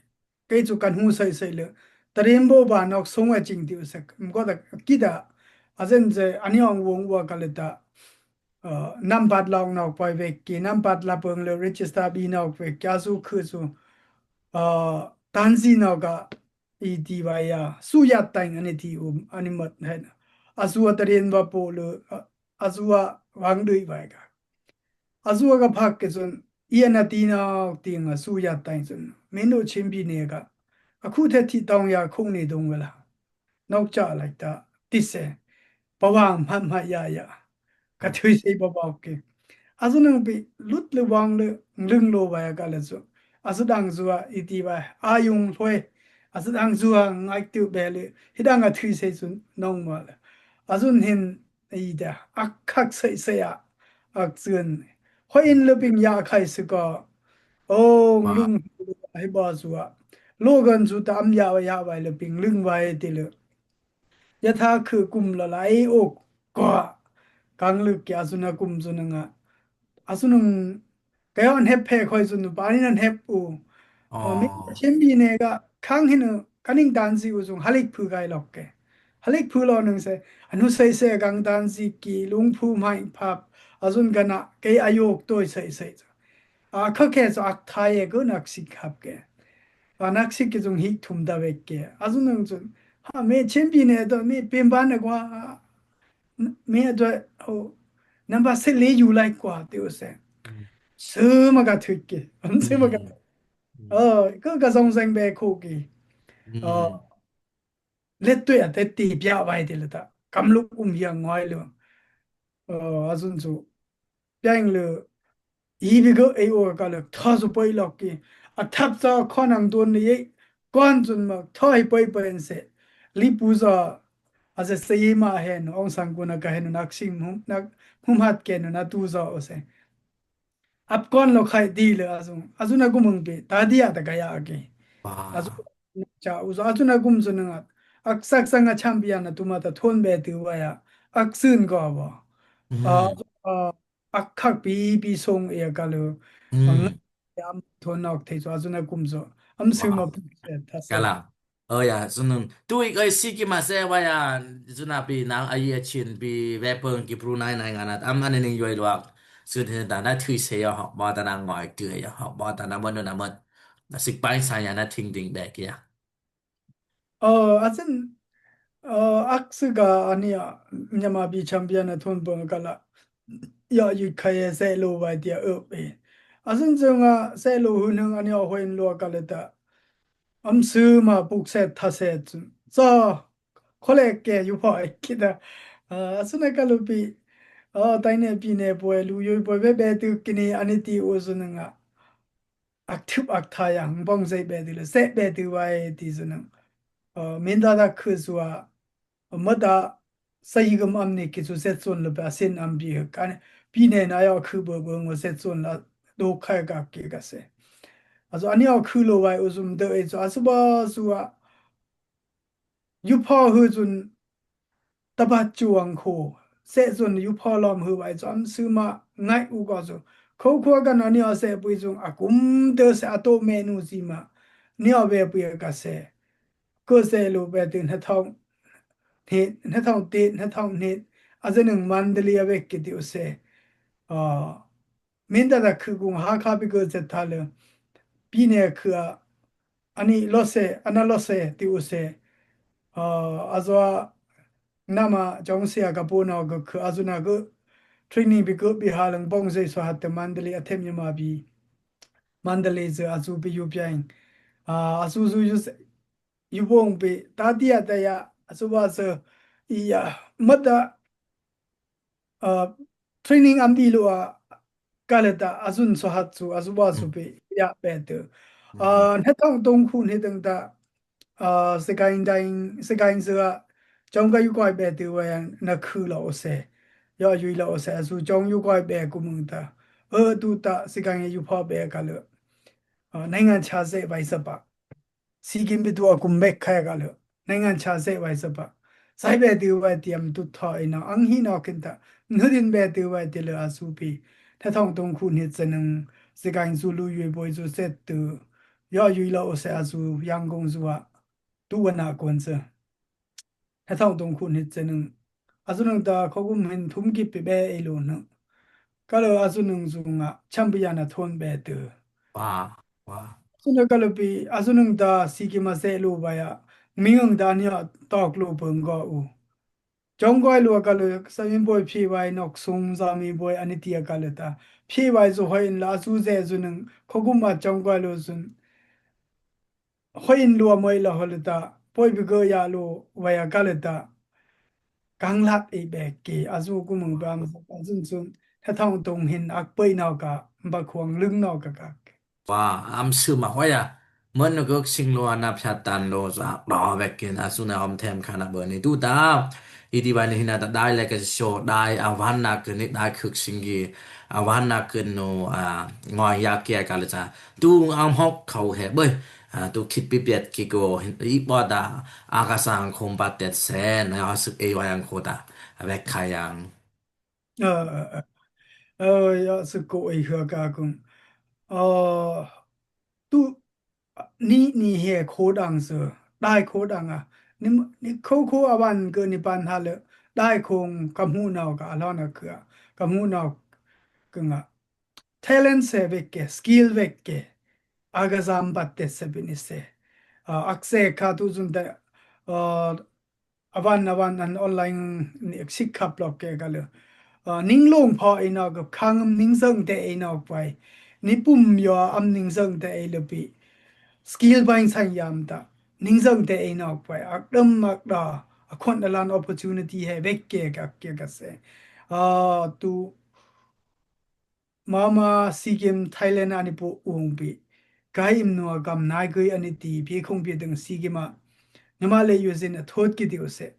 Kei zu kan hu sai sai le. Ta rim bo ba nok song a ching ti u se. M ko da ki da. A zen ze, a ni ong wong wa ka le ta. Uh, nam pat long nok poi vek ki, nam pat la pung le register bi nok vek ki, a zu khu zu. Uh, tan zi nok a, i ti bai ya, su ya tang ani ti um, ani mat hen. A zu a ta rin ba po le, a, a zu a wang dui bai ka. A zu a ka phak ke zun, i ana ti na ti nga su ya tang zun. Min do Chin bi ne ka. A khu the ti tong ya khung ni dung wala. Nok cha lai ta, ti se. Pa wang hmat hmat ya ya. Ka thui sei ba ba ke. A zu nang bi lut le wang le, lung lo ba ya ka le zu. A zu dang zu a, i ti ba, a yung hloi. A zu dang zu a, ngai tu be le, hi dang a thui sei zun, nong ma le. A zun hin, i da, ak khak sei sei a, ak zun. Hoi in le ping ya khai se ka. O, lung, hi ba zu a. Lo gan zu ta am ya, ya bai le ping, lung bai ti le. Ya tha khu kum la lai o, ko. Kang lu kia zu na kum zu na nga. A zu nung, ka yon hep phe khoi zu nu, pa ni nan hep u. O, mi Chin bi ne ka, kang hin u, ka ning dan zi u zung, halik phu gai lok ke. Halik phu lo nung se, anu sei se gang dan zi ki, lung phu mai phap, a zun ka na, kei a yok toi sei sei. A kha ke zu ak thai e ko nak sik hap ke. A nak sik ke zung hik thum da wek ke. A zun nung zun, ha, me Chin bi ne do, me pim ban ne kwa, me do, o, number se le yu lai kwa, te u se. Se ma ka thik ke, am se ma ka thik. O, ko ka zong zeng be ko ke. O, let tu ya te ti pia bai te le ta. Kam luk um ya ngoi le. O, a zun zu. Piang le. I bi go ei o ka le. Tha zu poi lok ke. A thap za khon ang don le ye. Kon zun ma. Tha hi poi poi en se. Li pu za. A ze se ye ma hen. Aung San ku na ka hen. Nak sing hum. Nak hum hat ke na tu za o se. Ap kon lo khai di le a zung. A zun a gum ung pe. Ta di a ta ka ya ke. A zun cha u za. A zun a gum zun nga. Ak sak sang a champion a tu ma ta thon be tu wa ya. Ak sun ko ba. A, a, ak khak pi pi song e ka le. Ang ya am thon nok thei zo. A zun a gum zo. Am su ma pu ta sa. Ka la. Ơ ya, zunung. Tui koi si ki ma se wa ya, zuna pi nang a yi a chin pi ve pung ki pru nai nai nga na, am an ning yoi luak. Sun hin ta na thui se ya hok, ba ta na ngoi tui ya hok, ba ta na mon na mon. Na sik pai sa ya na ting ting be ki ya. Ơ, a zin, ơ, ak si ga ani ya, Myanmar bi champion na thun pung ka la. Ya yi khai se lo wa dia up e. A zin zung a se lo hu nung ani a hoi lo ka le ta. Am su ma puk se tha se zun. Za, kho le ke yu pho e ki da. A, a su na ka lu pi. Ɔ, taine pine poi, lu yoi poi, be be tu kini ani ti u zunang a. Ak thup ak thayang, bong zai be tu le, se be tu wai ti zunang. Ɔ, min da da khu zua, ɔ, ma da, sa yi gam am ni ki zu se zun le ba sin am bi kan, pine na yau khu bo bo ngo se zun la, do khai ga ki ga se. Also ani yau khu lo wai u zum de e zu, asu ba zua, yu pha hu zun, taba chuang kho, se zun yu pha lom hu wai zon su ma ngai u ko zu. Kho kho ka na ni a se pui zung a kum te se a to me nu zi ma. Ni a ve pui ka se. Ko se lu be tu na thong. Ni, na thong ti, na thong ni. A ze nung Mandalay a ve ki ti u se. A, min da da khu gung ha kha bi ko ze tha le. Pine khu a, ani lo se, ana lo se, ti u se. A, a zua nama jong sia ka pu no ko khu a zu na ko training bi ko bi ha lang bong ze so hat te Mandalay a them yama bi. Mandalay ze a zu bi yu piang. A, a zu zu yu se, yu bong bi, ta dia ta ya, a zu ba se, i ya, ma da, a, training am bi lu a, ka le ta, a zun so hat zu, a zu ba zu bi, ya be tu. A, na thong tong khu ni tang ta, a, se ka in dang, se ka in se a, jong ka yu koi be tu wa yang na khu lo se. Ya yu lo se, a zu jong yu koi be ku mung ta. E tu ta, se ka in yu pha be ka le. A, nai ngan cha se bai sa ba. Si kim bi tu a kum bek khai ka le. Nai ngan cha se wai sa ba. Sai be tu wai ti am tu tho i na ang hi no kin ta. Nu din be tu wai ti le a su pi. Tha thong tong khu ni zen nung. Si ka in su lu yui boi su se tu. Yo yui lo se a su yang gong su a. Tu wa na kon se. Tha thong tong khu ni zen nung. A zu nung ta kho kum hin thum ki pi be e lu nung. Ka le a zu nung zu nga. Champion a thon be tu. Wa, wa. A zu nung ka le pi, a zu nung ta si ki ma se lu ba ya. Mi ngung ta ni a tok lu pung go u. Jong goi lu ka le, sa min boi phi wai nok sung za mi boi ani ti a ka le ta. Phi wai zu hoi in la, a zu ze zu nung. Kho kum ma jong goi lu zun. Hoi in lua moi la hoi le ta, poi bi ge ya lu, wai a ka le ta. Kang lat e be ki, a zu ku mung bam, a zun zun, tha thong tong hin, ak poi nau ka, ba khuang lung nau ka ka. Wa, am su ma hoi a. Mon no gok sing lua na pya tan lo za, do be ki, a zu na om them ka na bo ni tu ta. I di wai ni hin na ta dai le ka show, dai a wan na ke ni, dai khuk sing gi, a wan na ke no, a, ngoi ya kia ka le ta. Tu am hok khau he boi. A, tu khit pi piat ki ko hin, i bot a, a ka sang khom pat tet sen, a suk e wa yang ko ta, a wek kha yang. Ơ, ơ, ơ. Ơ, ya suk ko e hua ka kung. Ơ, tu, ni, ni he kho dang se, dai kho dang a. Ni, ni kho kho a wan ke ni pan ha le, dai khong ka mu nau ka a lon a ke, ka mu nau ke nga. Talent se vek ke, skill vek ke. Aga zam bat te se bini se. A, ak se ka tu zun te, a, a wan, a wan an online ni sik khap lok ke ka le. A, ning long pho e nok, khang am ning zang te e nok pai. Ni pum yo am ning zang te e le pi. Skill bain sang yam ta. Ning zang te e nok pai. Ak dam ak da. A khon a lan opportunity he vek ke ka ke ka se. A, tu Mama, Sikkim, Thailand ani po ung pi. Kai im nua gam nai gui ani ti pi khong pi deng Sikkim a. Numa le yu zin a thot ki diu se.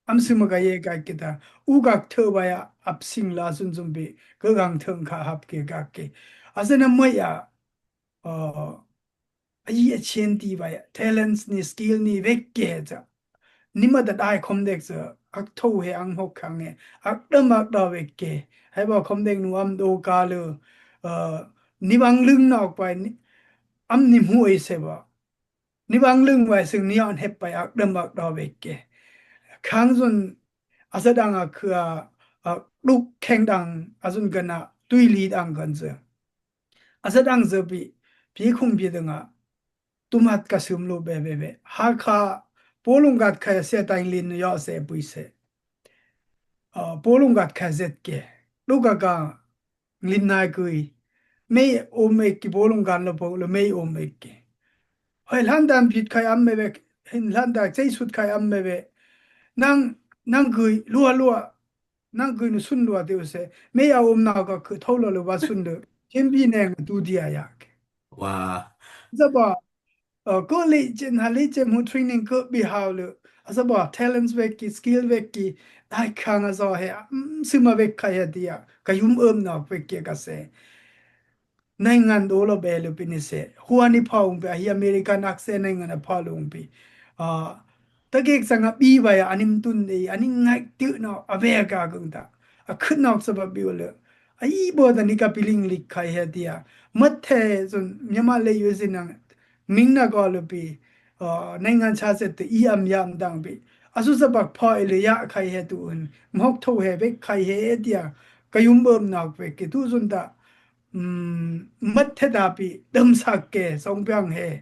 Am sima ga ye ga kita. U gak thơ ba ya ap sing la sun zum pi. Ga gang thơ kha hap ke gak ke. A zin a mai ya. A, a yi a chien ti ba ya. Talents ni, skill ni, vek ke za. Ni ma da dai khom dek se, ak tho he ang hok khang he, ak dam ak da vek ke. Hai ba khom dek nu am do ka le, a, ni bang lung nok pai, ni, am ni mu e se ba. Ni bang lung wai sing ni an hep pai ak dam ak da vek ke. Khang zun, a sa dang a khua, a, duk kheng dang, a zun gana, tui li dang gan se. A sa dang se pi, pi khung pi dang a, tumat ka sum lo be be be. Ha kha, polung gat kha se tain lin yo se pui se. A, polung gat kha zet ke. Lu ka ka, lin nai kui. Mei om ek ki polung gan lo po lo mei om ek ki. Hoi lan dan pit khai am me be, hin lan dan sei sut khai am me be. Nang, nang kui, lua lua. nang gui nu sun lua tiu se. Me ya um na ka khu thau lo lo wa sun de. Ken bi neng tu dia ya. Wa. Za ba. Uh, ko le chen ha le chen mu training ko bi hau le. Asa ba talents wek ki, skill wek ki. Ai khang a zo he. Mm, sima wek khai he dia. Ka yum um na wek ki ka se. Naingan do lo be lo pi ni se. Hua ni pha ung pi, a hi America nak se naingan a pha lo ung pi. A, ta kek sang a bi bai a anim tun de, ani ngai tu no, a be ka gung ta. A khut nok sa ba bi lo. A i bo ta ni ka pi ling lik khai he dia. Mat the sun, Myanmar le yu sin nang, ming na ko lo pi. A, naingan cha se te i am yam dang pi. A su sa bak pha i le ya khai he tu un. Mhok tho he bek khai he dia. Ka yum bom nak bek ki tu sun ta. Um, mat the da pi, dam sak ke, song piang he.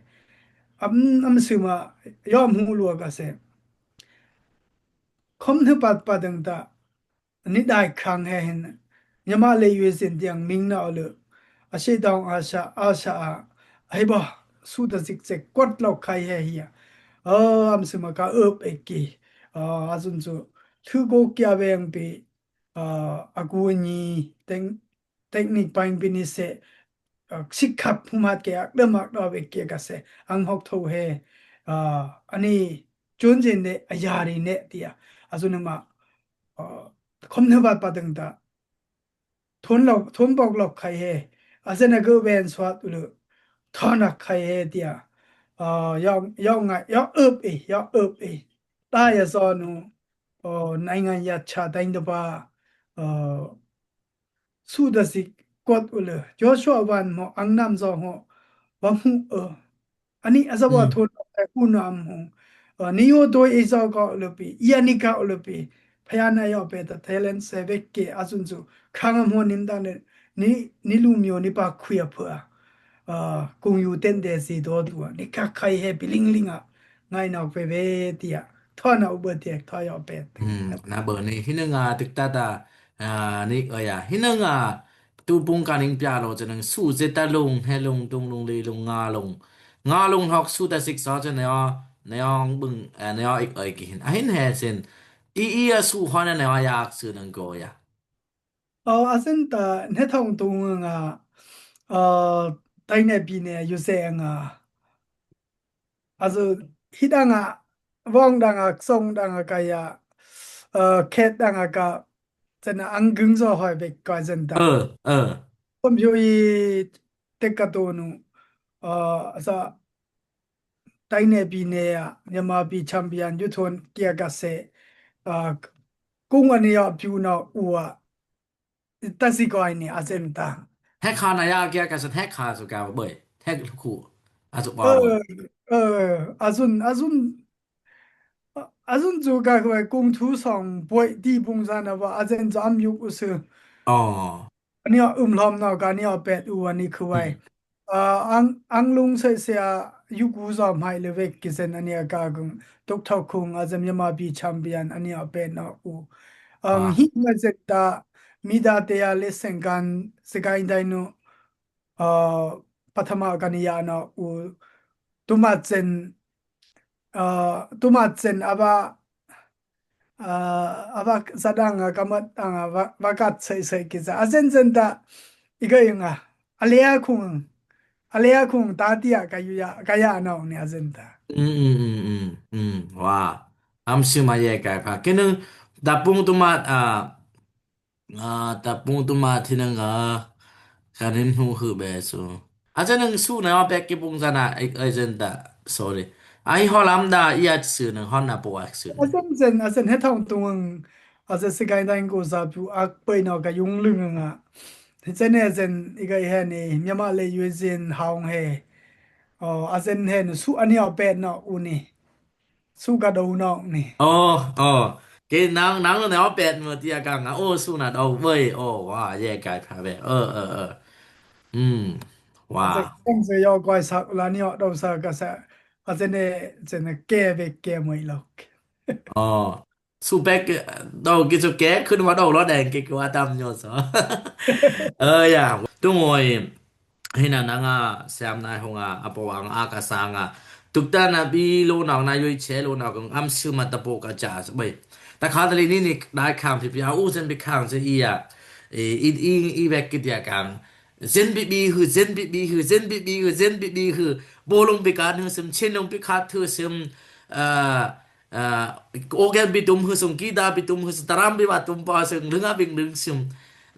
Am, am sima, yom hu lua ka se. Khom hnu pat pa dang ta, ni dai khang he hin. Nyama le yu sin tiang ming na le. A se dong a sa, a sa a. Ai ba, su ta sik sik, kot lo khai he hi a. O, am sima ka up ek ki. O, a sun su. Thu go kia veng pi. A, a ku ni, teng, technique paing pi ni se, a, sik khap hum hat ke ak dam ak do bek ke ka se, ang hok tho he, a, ani chun jin ne, a yari ne tia. A su nama, a, khom ne bat pa dang ta, thon lo, thon bok lok khai he, a se na go ben swat u lu, thon ak khai he tia. A, yong, yong ngai, yong up e, yong up e. Ta ya so nu, o, naingan ya cha dang da ba, o, su da sik kot u le. Joshua wan mo ang nam zo ho. Wa mu, o. Ani a za wa thon u nam ho. O, ni yo doi e zo ko le pi. Ya ni ka le pi. Phaya na yo pe ta talent se bek ke a sun su. Khang am ho nim dang ne. Ni, ni lu myo ni pa khuya phua. A, kung yu ten de si do du a. Ni ka khai he pi ling ling a. Ngai nok pe ve tia. Thon a u bơ tia, thon a u pe. Hmm, na bơ ni. Hi na nga tik ta ta. A, ni, o ya. Hi na nga. Tu pung ka ning pia lo, chen nang su ze ta lung, he lung, tung lung, li lung, nga lung. Nga lung hok su ta sik sa chen ne o. Ne o bung, a, ne o ik oi ki hin. A hin he sin. I, i a su hon ne o yak su nang go ya. Ɔ, a sen ta ne thong tung nga, ɔ, tai ne pi ne yu se nga. A su hi dang a, vong dang a, song dang a ka ya, ɔ, khet dang a ka, sen a ang gung so hoi bek ka sen ta. Ơ, ơ. Kom yu i tek ka to nu, ɔ, sa, tai ne pi ne a, Myanmar pi champion, yu thon kia ka se, a, kung ani a piu na u a, ta si ko ai ni a sen ta. Hek kha na ya kia ka sen hek kha su ka bơi. Hek khu. A su pa. Ơ, ơ, a sun, a sun, a sun su ka ko kung thu song bơi ti pung sa na ba a sen jam yuk u su. Ɔ. Ani a um lom na ka ni a pet u ani khu ai. Hmm. A, ang, ang lung se se a, yu gu za mai le vek ki sen ani a ka gung, tok thok khung a zem yama bi champion ani a pe na u. Ang hi ma zet ta, mi da te a le seng kan, se ka in dai nu, a, pathama ka ni ya na u, tu ma zen, a, tu ma zen a ba, a, a ba sa dang a ka mat dang a ba, ba kat sei sei ki za. A zen zen ta, i ka ing a, a le a khung, a le a khung ta ti a ka yu ya, ka ya nau ni a zen ta. Mm, mm, mm, mm, mm. Wa. Am si ma ye kai pha. Ke nung da pung tu ma, a, a, da pung tu ma thi nung a, ka nin hu hu be su. A zen nung su na wa pek ki pung za na, ai, ai zen da. Sorry. Ai ho lam da, i a su nung hon na po a su. A zen zen, a zen he thong tung, a zen si kai dang ko za pu a pei no ka yung lung a. He zen he zen, i ka he ni, Myanmar le yu zen haung he. O, a zen he nu su ani a pet no u ni. Su ka do nok ni. Ɔ, ɔ. Ke nang, nang ne o pet mo ti a kang a. O, su na do bơi. O, wa, ye kai pha ve. Ơ, ơ, ơ. Hmm. Wa. Zen se yo koi sak la ni o do sa ka sa. A zen ne, zen ne ke ve ke mo i lok. Ɔ. Su pek, ơ, do ki su ke, khun wa do lo deng ke kwa tam nyo so. Ơ, ya. Tu ngoi. Hina nanga, siam nai honga, apo ang a ka sanga. Tukta na bi lo nang na yoi che lo nang kong am su ma ta po ka cha, bai. Ta kha ta li ni ni dai khang phi phi a u zen bi khang se i ya. I, i, i, i wek ki dia kang. Zen bi bi hu, zen bi bi hu, zen bi bi hu, zen bi bi hu. Bo lung bi kan hu sim, chin lung bi khat hu sim. A, a, organ bi tum hu sim, guitar bi tum hu sim, taram bi wa tum pa sim, lung a bing lung sim.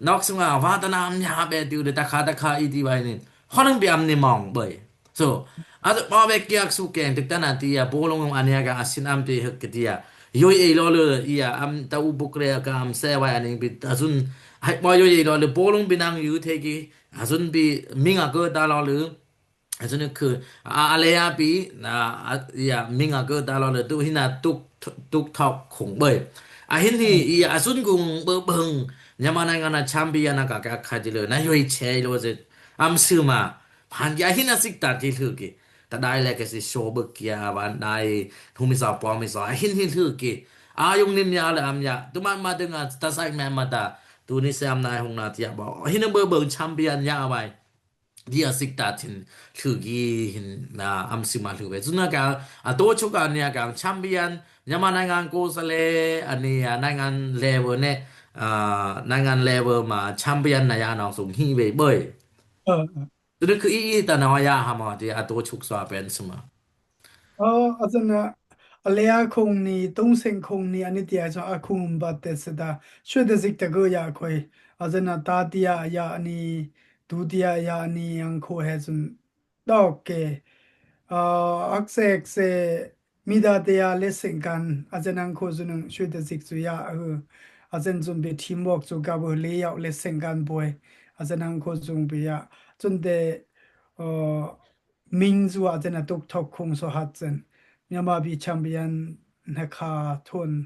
Nok sim a, wa ta nam nya be tiu de ta kha ta kha i ti wai ni. Hon ang bi am ni mong boi. So, a tu ma wek kiak su keng tik ta na ti ya, bo lung ung an ya ka a sin am ti hek ke ti ya. Yoi ei lo le, i ya, am ta u buk le ka am se wai an ing bi, a sun, hai bo yoi ei lo le, bo lung bi nang yu te ki, a sun bi ming a ke ta lo le, a sun ke, a, a le ya bi, na, a, ya, ming a ke ta lo le, tu hin a tuk, tuk thok khung boi. A hin hi, i ya, a sun kung bơ bâng, Myanmar နိုင်ငံ champion na ka ka kha ji le, na yoi che lo ze, am su ma, Phan kia hin a sik ta ti hlu ki. Ta dai legacy show bek kia wan dai hu mi sa pom mi sa hin hin hlu ki. A yung nim ya le am ya. Tu man ma deng a ta sai me ma ta. Tu ni sam nai hung na tia ba. Hin a bơ bơ champion ya wai. Dia sik ta tin hlu ki hin na am si ma hlu ve. Zuna ka a to chu ka nia ka champion. Myanmar နိုင်ငံ ကိုယ်စားလှယ် ani a နိုင်ငံ level ne. A နိုင်ငံ level ma champion na ya na sung hi ve boi. เออ เออ Tuni khu i i ta na ya ha ma ti a to chuk sa pen sma. เออ อาจารย์นะ အလျားခုံနီ တုံးစင်ခုံနီ အနည်းတရားကြောင့် အခုံဘတ်တဲ့စတာ ရွှေတစိကတကရရခွေ အစနတာတရားအရာအနည်း ဒုတိယအရာအနည်း အင်္ဂိုဟဲစွန် တော့ကဲ အာ အက်စက်စဲ မိသားတရားလက်ဆင့်ကမ်း အစနင်္ဂိုစွန် ရွှေတစိကစွရအဟ အစနစွန်ပေ teamwork စွကဘ လေးယောက်လက်ဆင့်ကမ်းပွဲ အစနင်္ဂိုစွန်ပေယ စွန်တဲ့ အာ မင်းစွာ အစနတုတ်ထုတ်ခုံစွာဟတ်စင် မြန်မာပြည် champion နှစ်ခါ ထွန်း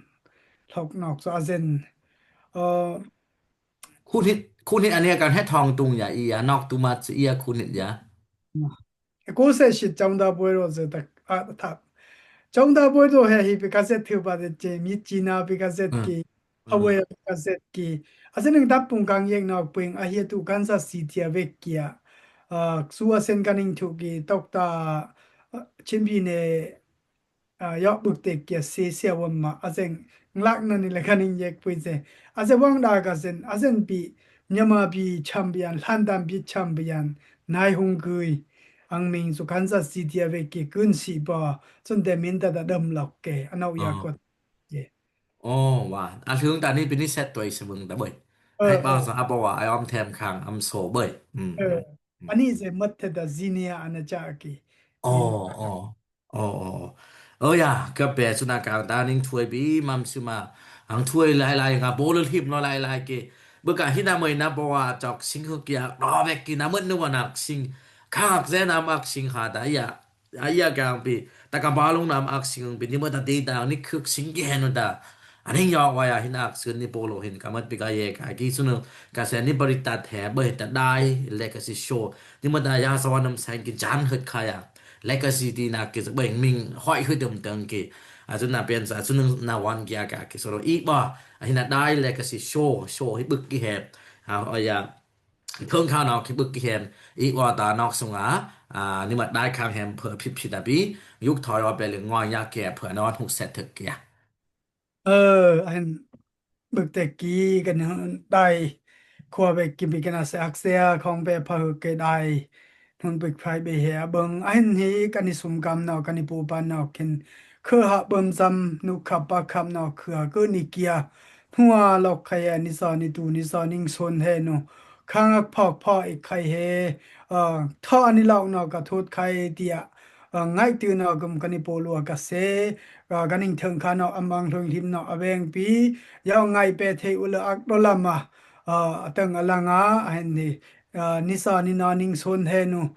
လောက်နောက်စွာ အစန အာ ခုနှစ် ခုနှစ် အနည်းက ဟဲထောင်တုံးရ အီးရ နောက်တူမတ် အီးရ ခုနှစ်ရ ကိုယ်ဆက်ရှိ ကျောင်းသားပွဲတော်ဆိုတ အ အထပ် ကျောင်းသားပွဲတော်ဟဲဟိ ပကဆက် ถือว่า တဲ့ မြစ်ကြီးနား ပကဆက် อืม ကီ อืม အဝဲ ပကဆက် ကီ အစနင်တပ် ပုံကံ ရဲ့ နောက်ပိုင်း အဟိတူ Kansas City အဝဲ ကီ အာ သူ အစင်ကနင်ထု ကီ ဒေါက်တာ ချင်းပြည်နယ် အာ ရောက် ဘုတ်တက်က ဆေးဆရာဝန်မ အစင် ငလၢက်နၢၼ်း လၢကနင် ယက်ပွေးစေ အစင် ဝေါင်ဒါ ကစင် အစင် ပီ မြန်မာပြည် champion လှံတံပြည် champion နိုင်ဟူင်ဂူင် အောင်မြင်စွာ Kansas City အဝဲ ကီ ကွင်းဆီပါ စွန်တဲ့ မင်းတပ် တဒမ်လောက် ကဲ အနောက် အာ ရပ်ကွက် ကဲ အိုဝါ အလှူင်တၢ်န့ၣ် ပနံးဆက်တွဲစမုင်တဘိုင် အဲ အဲ ဟဲပါစ အဲ အဘဝ အယွမ်းထဲမ်ခါင် အမ်သိုဘိုင် อืม အဲ อืม အနည်းစေ မတ်ထက်တ ဇီနီယာ အနကြကီ အို အို အို အို အို ယၤ ကပဲ စွနကံ တၢ်နင်းထွဲဘီ မမ်စုမ အင်ထွဲလၢ်လၢ် ငါ ဘိလၢ်လၢ် ဟိပ်နီၢ်လၢ်လၢ်က့ ဘၣ်ကဟိနမွဲနဘဝ ကျောက်စင် ခုကယၤ ဒီးဝဲက့နမ့ၢ်နုဝနက်စင် ခါကစဲနမ့ၢ်စင် ခါတယၤ အယၤကံပီ တကဘၣ်လီနမ့ၢ်စင် ပီ နမ့ၢ်တဒ်တၢ် နခုကစင်ကဟဲနုတၢ် အနံၣ်ယွၤဝဲယၤ ဟိနစင် နဘိလီဟိန ကမ့ၢ်ပီကယဲက ကံစွန ကစဲနပရိတတ် ထဲဘၣ်တဒၣ် legacy show နမ့ၢ်တယၤစဝါနမ်စင် ကံ ယၢၼ်ဟိုတ်ခါယၤ legacy တံၢ်နက့ စဘၣ်မ့ၢ် ဟွဲဟိုတ်ဒမ်တၢင်က့ အစွနပၢၼ်စ အစွန နဝၢၼ်ကယၤက ကံစွန အံၤဘၣ် အဟိနဒၣ် legacy show show ဟိဘုတ်ကဟဲ အယၤ ထုံခါနီၢ် ဟိဘုတ်ကဟဲ အံၤဘၣ်တၢ်နီၢ်စူၣ် အ နမ့ၢ်ဒၣ်ခါဟဲ ဖၢဖံဖံတၢ်ပံ ယုၢ်ထီၣ်ယွၤပဲလၢ ငွၢ်ယၤကဲ ဖၢနီၢ် ဟုၣ်စဲးထုးကယၤ အဲ အဟဲ ဘုတ်တကံ ကနုဒၣ် ခွါဘဲကံ ပံကနစဲ အကစဲ အခီၣ်ပဲ ဖးဟုက့ဒၣ် နုၢ်ဘုတ်ဖဲဘဲဟဲ အဘၢၣ် အဟဲဟံ ကနံၣ်ဆူၣ်ကၢမ်နီၢ် ကနံၣ်ပူၤပၢ်နီၢ် ခ့ၣ် ခုၣ်ဟးဘၢၣ်စၢမ် နုၢ်ခပ်ပၢ်ခပ်နီၢ် ခုၣ်ဟး ကနံၣ်ကယၤ နွါလီၢ်ခါယဲ နံၣ်စီၤ နံၣ်တူ နံၣ်စီၤ နံၣ်ဆူၣ်ဟဲနုၢ် ခါငၢ်ဖီၣ်ဖီၣ် အ့ၣ်ခါယဲ အ ထီၣ်အနံၣ်လီၢ်နီၢ် ကထိၣ်ခါယဲ တယၤ အ ငါးတုၤနီၢ် ကမုၢ်ကနံၣ်ပူၤလူၤ အကစဲ အ ကနံၣ်ထိၣ်ခါနီၢ် အမၢင်ၶိုၣ်လံၢ်နီၢ် အဝဲၢ်ပံ ယွၤငါးပဲထဲအူလၢ အကတီၢ်လၢမး အ အတၢင်ၢ်အလၢ်ငါ အဟဲဟံ အ နံၣ်စီၤ နံၣ်နီၤ နံၣ်ဆူၣ်ဟဲနုၢ်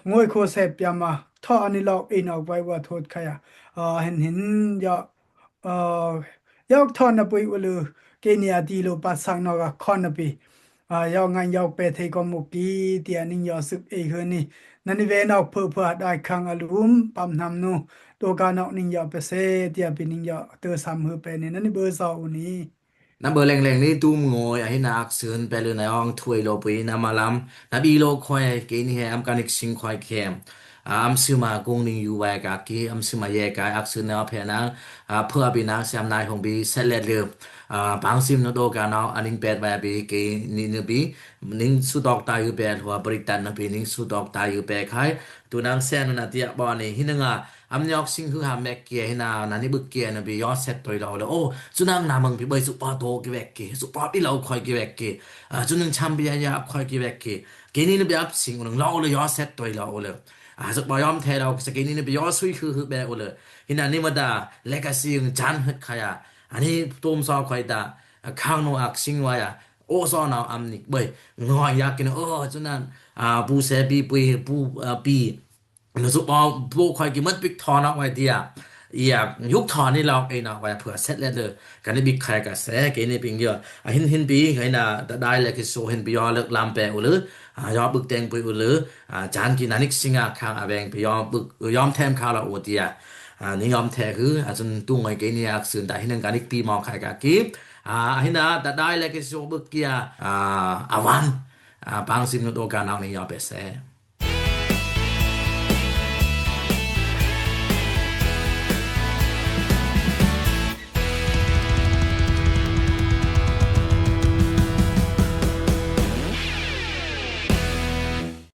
ငွေခိုးဆဲးပြားမး ထီၣ်အနံၣ်လီၢ် အ့ၣ်နီၢ် ဝဲဝဲထိၣ်ခါယၤ အ အဟဲဟံ ယွၤ အ ယွၤထီၣ်နပှ့ၤအူလၢ က့ၣ်နံၣ်အတံၢ်လူၤ ပၢ်ဆၣ်နီၢ်ဂၤခီၣ်နပံၤ အ ယွၤငါးယွၤပဲထဲကီၢ်မုၢ်ကံ တယၤနံၣ်ယွၤစူၣ်အ့ၣ်ဟိုန့ၣ် နနံၣ်ဝဲနီၢ်ဖၢဖၢ ဒၣ်ခါအလူမ် ပၢ်နမ်နုၢ် ဒိကနၣ်နံၣ်ယွၤပဲစဲ တယၤပံၤနံၣ်ယွၤတၢ်ဆၢမ်ဟုပဲန့ၣ် နနံၣ်ဘၢစီအူန့ၣ် နဘၢလၢင်လၢင်န့ၣ် တူၢ်မုၢ်ငိုၢ် အဟိနအၢၵ်ႈသိုၼ်း ပဲလၢနအီၣ်ထွဲလီၤပှ့ၤ နမၤလၢမ် နဘံၣ်လီၤခွဲး က့ၤနံၣ်ဟဲ အမ်ကၣ်နံၣ်စံၣ်ခွဲးခဲမ် A, am sima kung ning yu wai ka ki, am sima ye ka ak su neo phe nang, a, phua bi nang siam nai hong bi set let leu. A, pang sim no do ka nau, a ning pet wai bi ki ni nu bi, ning su dok ta yu pet hua Britain no bi, ning su dok ta yu pet khai, tu nang sen na tia bo ni, hi nang a, am nyok sing hu ha mek kia, hi na, na ni buk kia no bi, yo set toi lo le, o, su nang na mong bi, bai su pa do ki wek ki, su pa bi lo khoi ki wek ki, a, su nang cham bi ya ya khoi ki wek ki, ki ni no bi ap sing, nang lo le, yo set toi lo le. A, suk ba yom the rau, sa ki ni ni bi yo sui hu hu be u le. Hi na ni ma da, legacy yung jan hut khaya. A ni tum so khoi da, a, khang no ak sing wa ya. O so nau am ni, bai, ngoi yak ki no, o, su nan, a, bu se bi, bui, bu, a, bi. No suk ba, bu khoi ki mat pik thon ak wai dia. Ia, yuk thon ni lok e na wai phua set let le. Ka ni bi khai ka se, ki ni ping yo. A hin hin bi, khai na, da dai le ki so hin bi yo lek lam pe u le. A, yo buk teng pui u le. A, jan ki na nik sing a khang a weng bi yo buk, yom them kha la u tia. A, ni yom the hu, a, sun tu ngoi ki ni ak sun da hin nang ka nik bi mo khai ka ki. A, hin na, da dai le ki so buk kia. A, a wan. A, pang sim no do ka nau ni yo pe se.